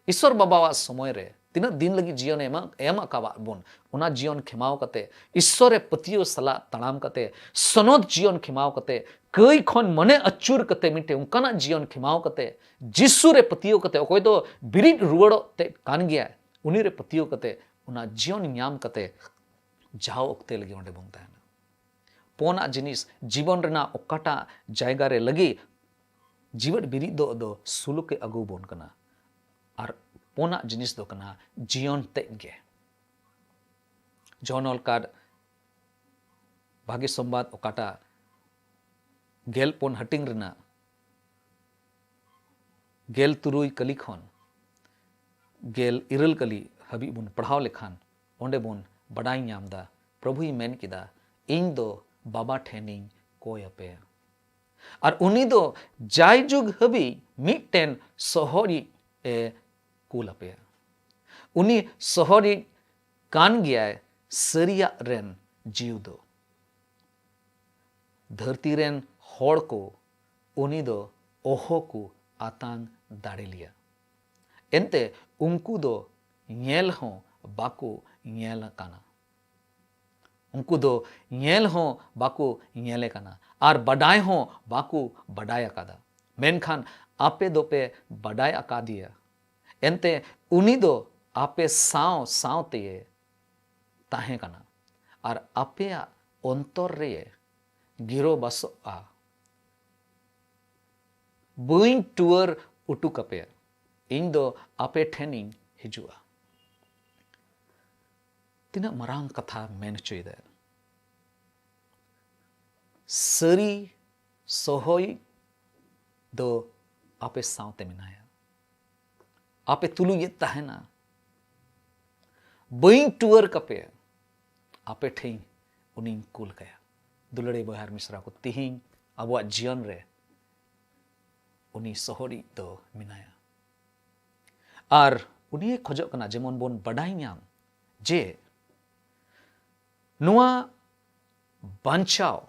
ᱤᱥᱥᱚᱨ ᱵᱟᱵᱟᱣᱟᱜ ᱥᱚᱢᱚᱭ ᱨᱮ ᱛᱤᱱᱟᱹᱜ ᱫᱤᱱ ᱞᱟᱹᱜᱤᱫ ᱡᱤᱭᱚᱱ ᱮ ᱮᱢᱟ-, ᱮᱢ ᱟᱠᱟᱣᱟᱫ ᱵᱚᱱ, ᱚᱱᱟ ᱡᱤᱭᱚᱱ ᱠᱷᱮᱢᱟᱣ ᱠᱟᱛᱮ, ᱤᱥᱥᱚᱨ ᱨᱮ ᱯᱟᱹᱛᱭᱟᱹᱣ ᱥᱟᱞᱟᱜ ᱛᱟᱲᱟᱢ ᱠᱟᱛᱮ, ᱥᱚᱱᱚᱛ ᱡᱤᱭᱚᱱ ᱠᱷᱮᱢᱟᱣ ᱠᱟᱛᱮ, ᱠᱟᱹᱭ ᱠᱷᱚᱱ ᱢᱚᱱᱮ ᱟᱹᱪᱩᱨ ᱠᱟᱛᱮ, ᱢᱤᱫᱴᱮᱱ ᱚᱱᱠᱟᱱᱟᱜ ᱡᱤᱭᱚᱱ ᱠᱷᱮᱢᱟᱣ ᱠᱟᱛᱮ, ᱡᱤᱥᱩ ᱨᱮ ᱯᱟᱹᱛᱭᱟᱹᱣ ᱠᱟᱛᱮ, ᱚᱠᱚᱭ ᱫᱚ ᱵᱤᱨᱤᱫ ᱨᱩᱣᱟᱹᱲᱚᱜ ᱛᱮ ᱠᱟᱱ ᱜᱮᱭᱟᱭ, ᱩᱱᱤ ᱨᱮ ᱯᱟᱹᱛᱭᱟᱹᱣ ᱠᱟᱛᱮ, ᱚᱱᱟ ᱡᱤᱭᱚᱱ ᱧᱟᱢ ᱠᱟᱛᱮ, ᱡᱟᱣ ᱚᱠᱛᱮ ᱞᱟᱹᱜᱤᱫ ᱚᱸᱰᱮ ᱵᱚᱱ ᱛᱟᱦᱮᱱᱟ᱾ ᱯᱳᱱᱟᱜ ᱡᱤᱱᱤᱥ, ᱡᱤᱵᱚᱱ ᱨᱮᱱᱟᱜ ᱚᱠᱟᱴᱟᱜ ᱡᱟᱭᱜᱟ ᱨᱮ ᱞᱟᱹᱜᱤᱫ ᱡᱤᱣᱮᱫ ᱵᱤᱨᱤᱫ ᱫᱚ ᱟᱫᱚ ᱥᱩᱞᱩᱠ ᱮ ᱟᱹᱜᱩ ᱵᱚᱱ ᱠᱟᱱᱟ᱾ ᱟᱨ ᱯᱳᱱᱟᱜ ᱡᱤᱱᱤᱥ ᱫᱚ ᱠᱟᱱᱟ ᱡᱤᱭᱚᱱ ᱛᱮᱫ ᱜᱮ᱾ ᱡᱚᱦᱚᱱ ᱚᱞ ᱠᱟᱨᱰ ᱵᱷᱟᱜᱮ ᱥᱚᱢᱵᱟᱫ ᱚᱠᱟᱴᱟᱜ ᱜᱮᱞ ᱯᱩᱱ ᱦᱟᱹᱴᱤᱧ ᱨᱮᱱᱟᱜ ᱜᱮᱞ ᱛᱩᱨᱩᱭ ᱠᱟᱹᱞᱤ ᱠᱷᱚᱱ ᱜᱮᱞ ᱤᱨᱟᱹᱞ ᱠᱟᱹᱞᱤ ᱦᱟᱹᱵᱤᱡ ᱵᱚᱱ ᱯᱟᱲᱦᱟᱣ ᱞᱮᱠᱷᱟᱱ, ᱚᱸᱰᱮ ᱵᱚᱱ ᱵᱟᱰᱟᱭ ᱧᱟᱢ ᱫᱟ, ᱯᱨᱚᱵᱷᱩᱭ ᱢᱮᱱ ᱠᱮᱫᱟ, "ᱤᱧ ᱫᱚ ᱵᱟᱵᱟ ᱴᱷᱮᱱᱤᱧ ᱠᱚᱭ ᱟᱯᱮᱭᱟ, ᱟᱨ ᱩᱱᱤ ᱫᱚ ᱡᱟᱭᱡᱩᱜᱽ ᱦᱟᱹᱵᱤᱡ ᱢᱤᱫᱴᱮᱱ ᱥᱚᱦᱚᱨᱤᱡ ᱮ ᱠᱩᱞ ᱟᱯᱮᱭᱟ᱾" ᱩᱱᱤ ᱥᱚᱦᱚᱨᱤᱡ ᱠᱟᱱ ᱜᱮᱭᱟᱭ ᱥᱟᱹᱨᱤᱭᱟᱜ ᱨᱮᱱ ᱡᱤᱣᱤ ᱫᱚ᱾ ᱫᱷᱟᱹᱨᱛᱤ ᱨᱮᱱ ᱦᱚᱲ ᱠᱚ ᱩᱱᱤ ᱫᱚ ᱚᱦᱚ ᱠᱚ ᱟᱛᱟᱝ ᱫᱟᱲᱮ ᱞᱮᱭᱟ᱾ ᱮᱱᱛᱮ ᱩᱱᱠᱩ ᱫᱚ ᱧᱮᱞ ᱦᱚᱸ ᱵᱟᱠᱚ ᱧᱮᱞ ᱟᱠᱟᱱᱟ᱾ ᱩᱱᱠᱩ ᱫᱚ ᱧᱮᱞ ᱦᱚᱸ ᱵᱟᱠᱚ ᱧᱮᱞᱮ ᱠᱟᱱᱟ ᱟᱨ ᱵᱟᱰᱟᱭ ᱦᱚᱸ ᱵᱟᱠᱚ ᱵᱟᱰᱟᱭ ᱟᱠᱟᱫᱟ᱾ ᱢᱮᱱᱠᱷᱟᱱ ᱟᱯᱮ ᱫᱚᱯᱮ ᱵᱟᱰᱟᱭ ᱟᱠᱟᱫᱮᱭᱟ᱾ ᱮᱱᱛᱮ ᱩᱱᱤ ᱫᱚ ᱟᱯᱮ ᱥᱟᱶ ᱥᱟᱶ ᱛᱮᱭᱮ ᱛᱟᱦᱮᱸ ᱠᱟᱱᱟ ᱟᱨ ᱟᱯᱮᱭᱟᱜ ᱚᱱᱛᱚᱨ ᱨᱮᱭᱮ ᱜᱤᱨᱟᱹᱵᱟᱥᱚᱜᱼᱟ᱾ ᱵᱟᱹᱧ ᱴᱩᱣᱟᱹᱨ ᱚᱴᱚ ᱠᱟᱯᱮᱭᱟ, ᱤᱧ ᱫᱚ ᱟᱯᱮ ᱴᱷᱮᱱᱤᱧ ᱦᱤᱡᱩᱜᱼᱟ᱾ ᱛᱤᱱᱟᱹᱜ ᱢᱟᱨᱟᱝ ᱠᱟᱛᱷᱟ ᱢᱮᱱ ᱦᱚᱪᱚᱭᱮᱫᱟᱭ᱾ ᱥᱟᱹᱨᱤ ᱥᱚᱦᱚᱭᱤᱡ ᱫᱚ ᱟᱯᱮ ᱥᱟᱶᱛᱮ ᱢᱮᱱᱟᱭᱟ, ᱟᱯᱮ ᱛᱩᱞᱩᱡ ᱮ ᱛᱟᱦᱮᱱᱟ᱾ ᱵᱟᱹᱧ ᱴᱩᱣᱟᱹᱨ ᱠᱟᱯᱮᱭᱟ, ᱟᱯᱮ ᱴᱷᱮᱱ ᱩᱱᱤᱧ ᱠᱩᱞ ᱠᱟᱭᱟ᱾ ᱫᱩᱞᱟᱹᱲᱤᱭᱟᱹ ᱵᱚᱭᱦᱟ ᱟᱨ ᱢᱤᱥᱨᱟ ᱠᱚ, ᱛᱤᱦᱤᱧ ᱟᱵᱚᱣᱟᱜ ᱡᱤᱭᱚᱱ ᱨᱮ ᱩᱱᱤ ᱥᱚᱦᱚᱨᱤᱡ ᱫᱚ ᱢᱮᱱᱟᱭᱟ᱾ ᱟᱨ ᱩᱱᱤᱭᱮ ᱠᱷᱚᱡᱚᱜ ᱠᱟᱱᱟ ᱡᱮᱢᱚᱱ ᱵᱚᱱ ᱵᱟᱰᱟᱭ ᱧᱟᱢ ᱡᱮ ᱱᱚᱣᱟ ᱵᱟᱧᱪᱟᱣ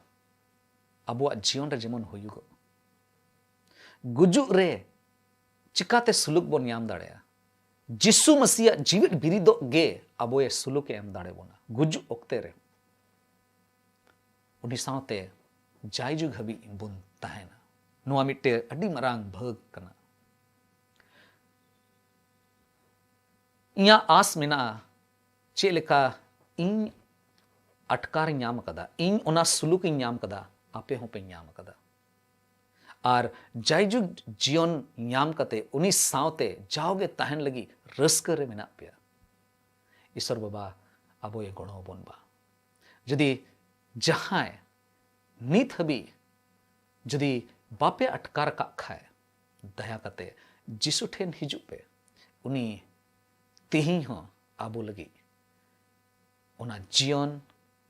ᱟᱵᱚᱣᱟᱜ ᱡᱤᱭᱚᱱ ᱨᱮ ᱡᱮᱢᱚᱱ ᱦᱩᱭᱩᱜᱚᱜ, ᱜᱩᱡᱩᱜ ᱨᱮ ᱪᱤᱠᱟᱛᱮ ᱥᱩᱞᱩᱠ ᱵᱚᱱ ᱧᱟᱢ ᱫᱟᱲᱮᱭᱟᱜᱼᱟ? ᱡᱤᱥᱩ ᱢᱟᱹᱥᱤᱭᱟᱜ ᱡᱤᱣᱮᱫ ᱵᱤᱨᱤᱫᱚᱜ ᱜᱮ ᱟᱵᱚᱭᱮ ᱥᱩᱞᱩᱠᱮ ᱮᱢ ᱫᱟᱲᱮ ᱵᱚᱱᱟ᱾ ᱜᱩᱡᱩᱜ ᱚᱠᱛᱮ ᱨᱮ ᱩᱱᱤ ᱥᱟᱶᱛᱮ ᱡᱟᱭᱡᱩᱜᱽ ᱦᱟᱹᱵᱤᱡ ᱵᱚᱱ ᱛᱟᱦᱮᱱᱟ᱾ ᱱᱚᱣᱟ ᱢᱤᱫᱴᱮᱱ ᱟᱹᱰᱤ ᱢᱟᱨᱟᱝ ᱵᱷᱟᱹᱜᱽ ᱠᱟᱱᱟ᱾ ᱤᱧᱟᱹᱜ ᱟᱸᱥ ᱢᱮᱱᱟᱜᱼᱟ, ᱪᱮᱫ ᱞᱮᱠᱟ ᱤᱧ ᱟᱴᱠᱟᱨ ᱧᱟᱢ ᱟᱠᱟᱫᱟ, ᱤᱧ ᱚᱱᱟ ᱥᱩᱞᱩᱠ ᱤᱧ ᱧᱟᱢ ᱟᱠᱟᱫᱟ, ᱟᱯᱮ ᱦᱚᱸᱯᱮ ᱧᱟᱢ ᱟᱠᱟᱫᱟ᱾ ᱟᱨ ᱡᱟᱭᱡᱩᱜᱽ ᱡᱤᱭᱚᱱ ᱧᱟᱢ ᱠᱟᱛᱮ ᱩᱱᱤ ᱥᱟᱶᱛᱮ ᱡᱟᱣᱜᱮ ᱛᱟᱦᱮᱱ ᱞᱟᱹᱜᱤᱫ ᱨᱟᱹᱥᱠᱟᱹ ᱨᱮ ᱢᱮᱱᱟᱜ ᱯᱮᱭᱟ᱾ ᱤᱥᱚᱨ ᱵᱟᱵᱟ ᱟᱵᱚᱭᱮ ᱜᱚᱲᱚ ᱟᱵᱚᱱ ᱢᱟ᱾ ᱡᱩᱫᱤ ᱡᱟᱦᱟᱸᱭ ᱱᱤᱛ ᱦᱟᱹᱵᱤᱡ ᱡᱩᱫᱤ ᱵᱟᱯᱮ ᱟᱴᱠᱟᱨ ᱟᱠᱟᱫ ᱠᱷᱟᱱ, ᱫᱟᱭᱟ ᱠᱟᱛᱮ ᱡᱤᱥᱩ ᱴᱷᱮᱱ ᱦᱤᱡᱩᱜ ᱯᱮ᱾ ᱩᱱᱤ ᱛᱤᱦᱤᱧ ᱦᱚᱸ ᱟᱵᱚ ᱞᱟᱹᱜᱤᱫ ᱚᱱᱟ ᱡᱤᱭᱚᱱ,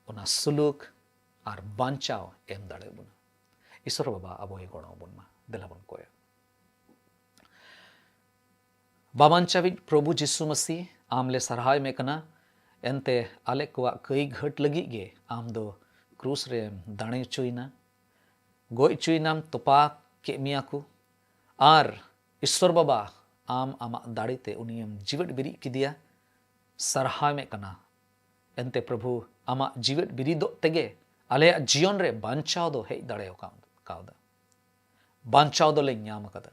ᱚᱱᱟ ᱥᱩᱞᱩᱠ ᱟᱨ ᱵᱟᱧᱪᱟᱣ ᱮᱢ ᱫᱟᱲᱮ ᱵᱚᱱᱟ᱾ ᱤᱥᱚᱨ ᱵᱟᱵᱟ ᱟᱵᱚᱭ ᱜᱚᱲᱚ ᱟᱵᱚᱱ ᱢᱟ᱾ ᱫᱮᱞᱟ ᱵᱚᱱ ᱠᱚᱭᱟ᱾ ᱵᱟᱵᱟᱧᱪᱟᱣᱤᱡ ᱯᱨᱚᱵᱷᱩ ᱡᱤᱥᱩ ᱢᱟᱹᱥᱤ, ᱟᱢ ᱞᱮ ᱥᱟᱨᱦᱟᱣ ᱢᱮ ᱠᱟᱱᱟ᱾ ᱮᱱᱛᱮ ᱟᱞᱮ ᱠᱚᱣᱟᱜ ᱠᱟᱹᱭ ᱜᱷᱟᱹᱴ ᱞᱟᱹᱜᱤᱫ ᱜᱮ ᱟᱢ ᱫᱚ ᱠᱨᱩᱥ ᱨᱮᱢ ᱫᱟᱲᱮ ᱦᱚᱪᱚᱭᱮᱱᱟ, ᱜᱚᱡ ᱦᱚᱪᱚᱭᱮᱱᱟᱢ, ᱛᱚᱯᱟ ᱠᱮᱫ ᱢᱮᱭᱟ ᱠᱚ᱾ ᱟᱨ ᱤᱥᱚᱨ ᱵᱟᱵᱟ, ᱟᱢ ᱟᱢᱟᱜ ᱫᱟᱲᱮ ᱛᱮ ᱩᱱᱤᱭᱮᱢ ᱡᱤᱣᱮᱫ ᱵᱮᱨᱮᱫ ᱠᱮᱫᱮᱭᱟ᱾ ᱥᱟᱨᱦᱟᱣ ᱢᱮ ᱠᱟᱱᱟ᱾ ᱮᱱᱛᱮ ᱯᱨᱚᱵᱷᱩ, ᱟᱢᱟᱜ ᱡᱤᱣᱮᱫ ᱵᱮᱨᱮᱫᱚᱜ ᱛᱮᱜᱮ ᱟᱞᱮᱭᱟᱜ ᱡᱤᱭᱚᱱ ᱨᱮ ᱵᱟᱧᱪᱟᱣ ᱫᱚ ᱦᱮᱡ ᱫᱟᱲᱮ ᱠᱟᱣᱫᱟ᱾ ᱵᱟᱧᱪᱟᱣ ᱫᱚᱞᱮ ᱧᱟᱢ ᱟᱠᱟᱫᱟ᱾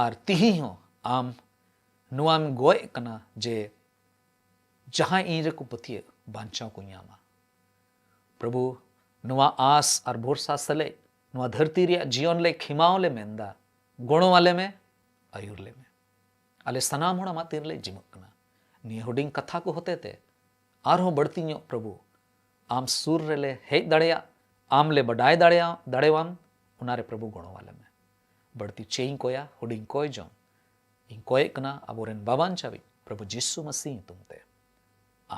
ᱟᱨ ᱛᱤᱦᱤᱧ ᱦᱚᱸ ᱟᱢ ᱱᱚᱣᱟᱢ ᱜᱚᱜ ᱠᱟᱱᱟ ᱡᱮ ᱡᱟᱦᱟᱸᱭ ᱤᱧ ᱨᱮᱠᱚ ᱯᱟᱹᱛᱭᱟᱹᱜ, ᱵᱟᱧᱪᱟᱣ ᱠᱚ ᱧᱟᱢᱟ᱾ ᱯᱨᱚᱵᱷᱩ, ᱱᱚᱣᱟ ᱟᱸᱥ ᱟᱨ ᱵᱷᱚᱨᱥᱟ ᱥᱟᱞᱟᱜ ᱱᱚᱣᱟ ᱫᱷᱟᱹᱨᱛᱤ ᱨᱮᱭᱟᱜ ᱡᱤᱭᱚᱱ ᱞᱮ ᱠᱷᱮᱢᱟᱣ ᱞᱮ ᱢᱮᱱᱫᱟ᱾ ᱜᱚᱲᱚ ᱟᱞᱮ ᱢᱮ, ᱟᱹᱭᱩᱨ ᱞᱮ ᱢᱮ᱾ ᱟᱞᱮ ᱥᱟᱱᱟᱢ ᱦᱚᱲ ᱟᱢᱟᱜ ᱛᱤ ᱨᱮᱞᱮ ᱡᱤᱢᱟᱹᱜ ᱠᱟᱱᱟ᱾ ᱱᱤᱭᱟᱹ ᱦᱩᱰᱤᱧ ᱠᱟᱛᱷᱟ ᱠᱚ ᱦᱚᱛᱮ ᱛᱮ ᱟᱨᱦᱚᱸ ᱵᱟᱹᱲᱛᱤ ᱧᱚᱜ ᱯᱨᱚᱵᱷᱩ ᱟᱢ ᱥᱩᱨ ᱨᱮᱞᱮ ᱦᱮᱡ ᱫᱟᱲᱮᱭᱟᱜ, ᱟᱢ ᱞᱮ ᱵᱟᱰᱟᱭ ᱫᱟᱲᱮᱭᱟᱜ, ᱫᱟᱲᱮᱣᱟᱢ, ᱚᱱᱟᱨᱮ ᱯᱨᱚᱵᱷᱩ ᱜᱚᱲᱚ ᱟᱞᱮ ᱢᱮ᱾ ᱵᱟᱹᱲᱛᱤ ᱪᱮᱫ ᱤᱧ ᱠᱚᱭᱟ, ᱦᱩᱰᱤᱧ ᱠᱚᱭ ᱡᱚᱝ, ᱤᱧ ᱠᱚᱭᱮᱜ ᱠᱟᱱᱟ ᱟᱵᱚᱨᱮᱱ ᱵᱟᱵᱟᱱ ᱪᱟᱵᱤ ᱯᱨᱚᱵᱷᱩ ᱡᱤᱥᱩ ᱢᱟᱹᱥᱤ ᱧᱩᱛᱩᱢ ᱛᱮ,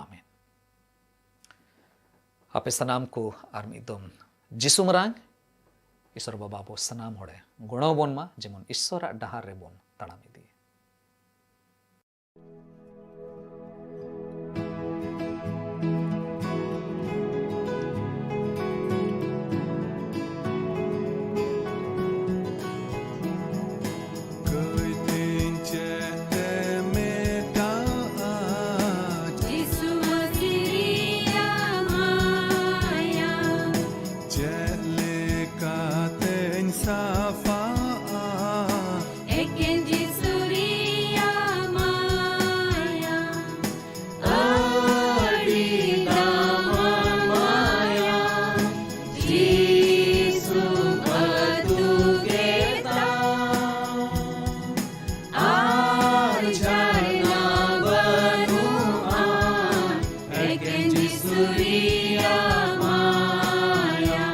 ᱟᱢᱮᱱ᱾ ᱟᱯᱮ ᱥᱟᱱᱟᱢ ᱠᱚ ᱟᱨ ᱢᱤᱫ ᱫᱚᱢ ᱡᱤᱥᱩ ᱢᱟᱨᱟᱝ ᱤᱥᱚᱨ ᱵᱟᱵᱟ ᱟᱵᱚ ᱥᱟᱱᱟᱢ ᱦᱚᱲᱮ ᱜᱚᱲᱚ ᱵᱚᱱ ᱢᱟ, ᱡᱮᱢᱚᱱ ᱤᱥᱚᱨᱟᱜ ᱰᱟᱦᱟᱨ ᱨᱮᱵᱚᱱ ᱛᱟᱲᱟᱢ ᱤᱫᱤ᱾ ᱡᱤᱥᱩ ᱢᱟᱹᱥᱤ ᱨᱮᱭᱟᱜ ᱢᱟᱭᱟ᱾ ᱪᱮᱫ ᱞᱮᱠᱟᱛᱮᱧ ᱥᱟᱯᱷᱟᱜᱼᱟ? ᱮᱠᱮᱱ ᱡᱤᱥᱩ ᱨᱮᱭᱟᱜ ᱢᱟᱭᱟ᱾ ᱟᱹᱰᱤ ᱫᱟᱢᱟᱱ ᱢᱟᱭᱟ᱾ ᱡᱤᱥᱩ ᱟᱹᱛᱩ ᱠᱮᱫᱟ᱾ ᱟᱨ ᱡᱷᱟᱨᱱᱟ ᱵᱟᱹᱱᱩᱜᱼᱟ, ᱮᱠᱮᱱ ᱡᱤᱥᱩ ᱨᱮᱭᱟᱜ ᱢᱟᱭᱟ᱾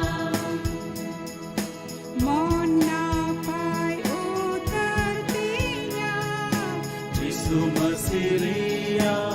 ᱢᱚᱱ ᱱᱟᱯᱟᱭ ᱩᱛᱟᱹᱨ ᱛᱤᱧᱟ᱾ ᱡᱤᱥᱩ ᱢᱟᱹᱥᱤ ᱨᱮᱭᱟᱜ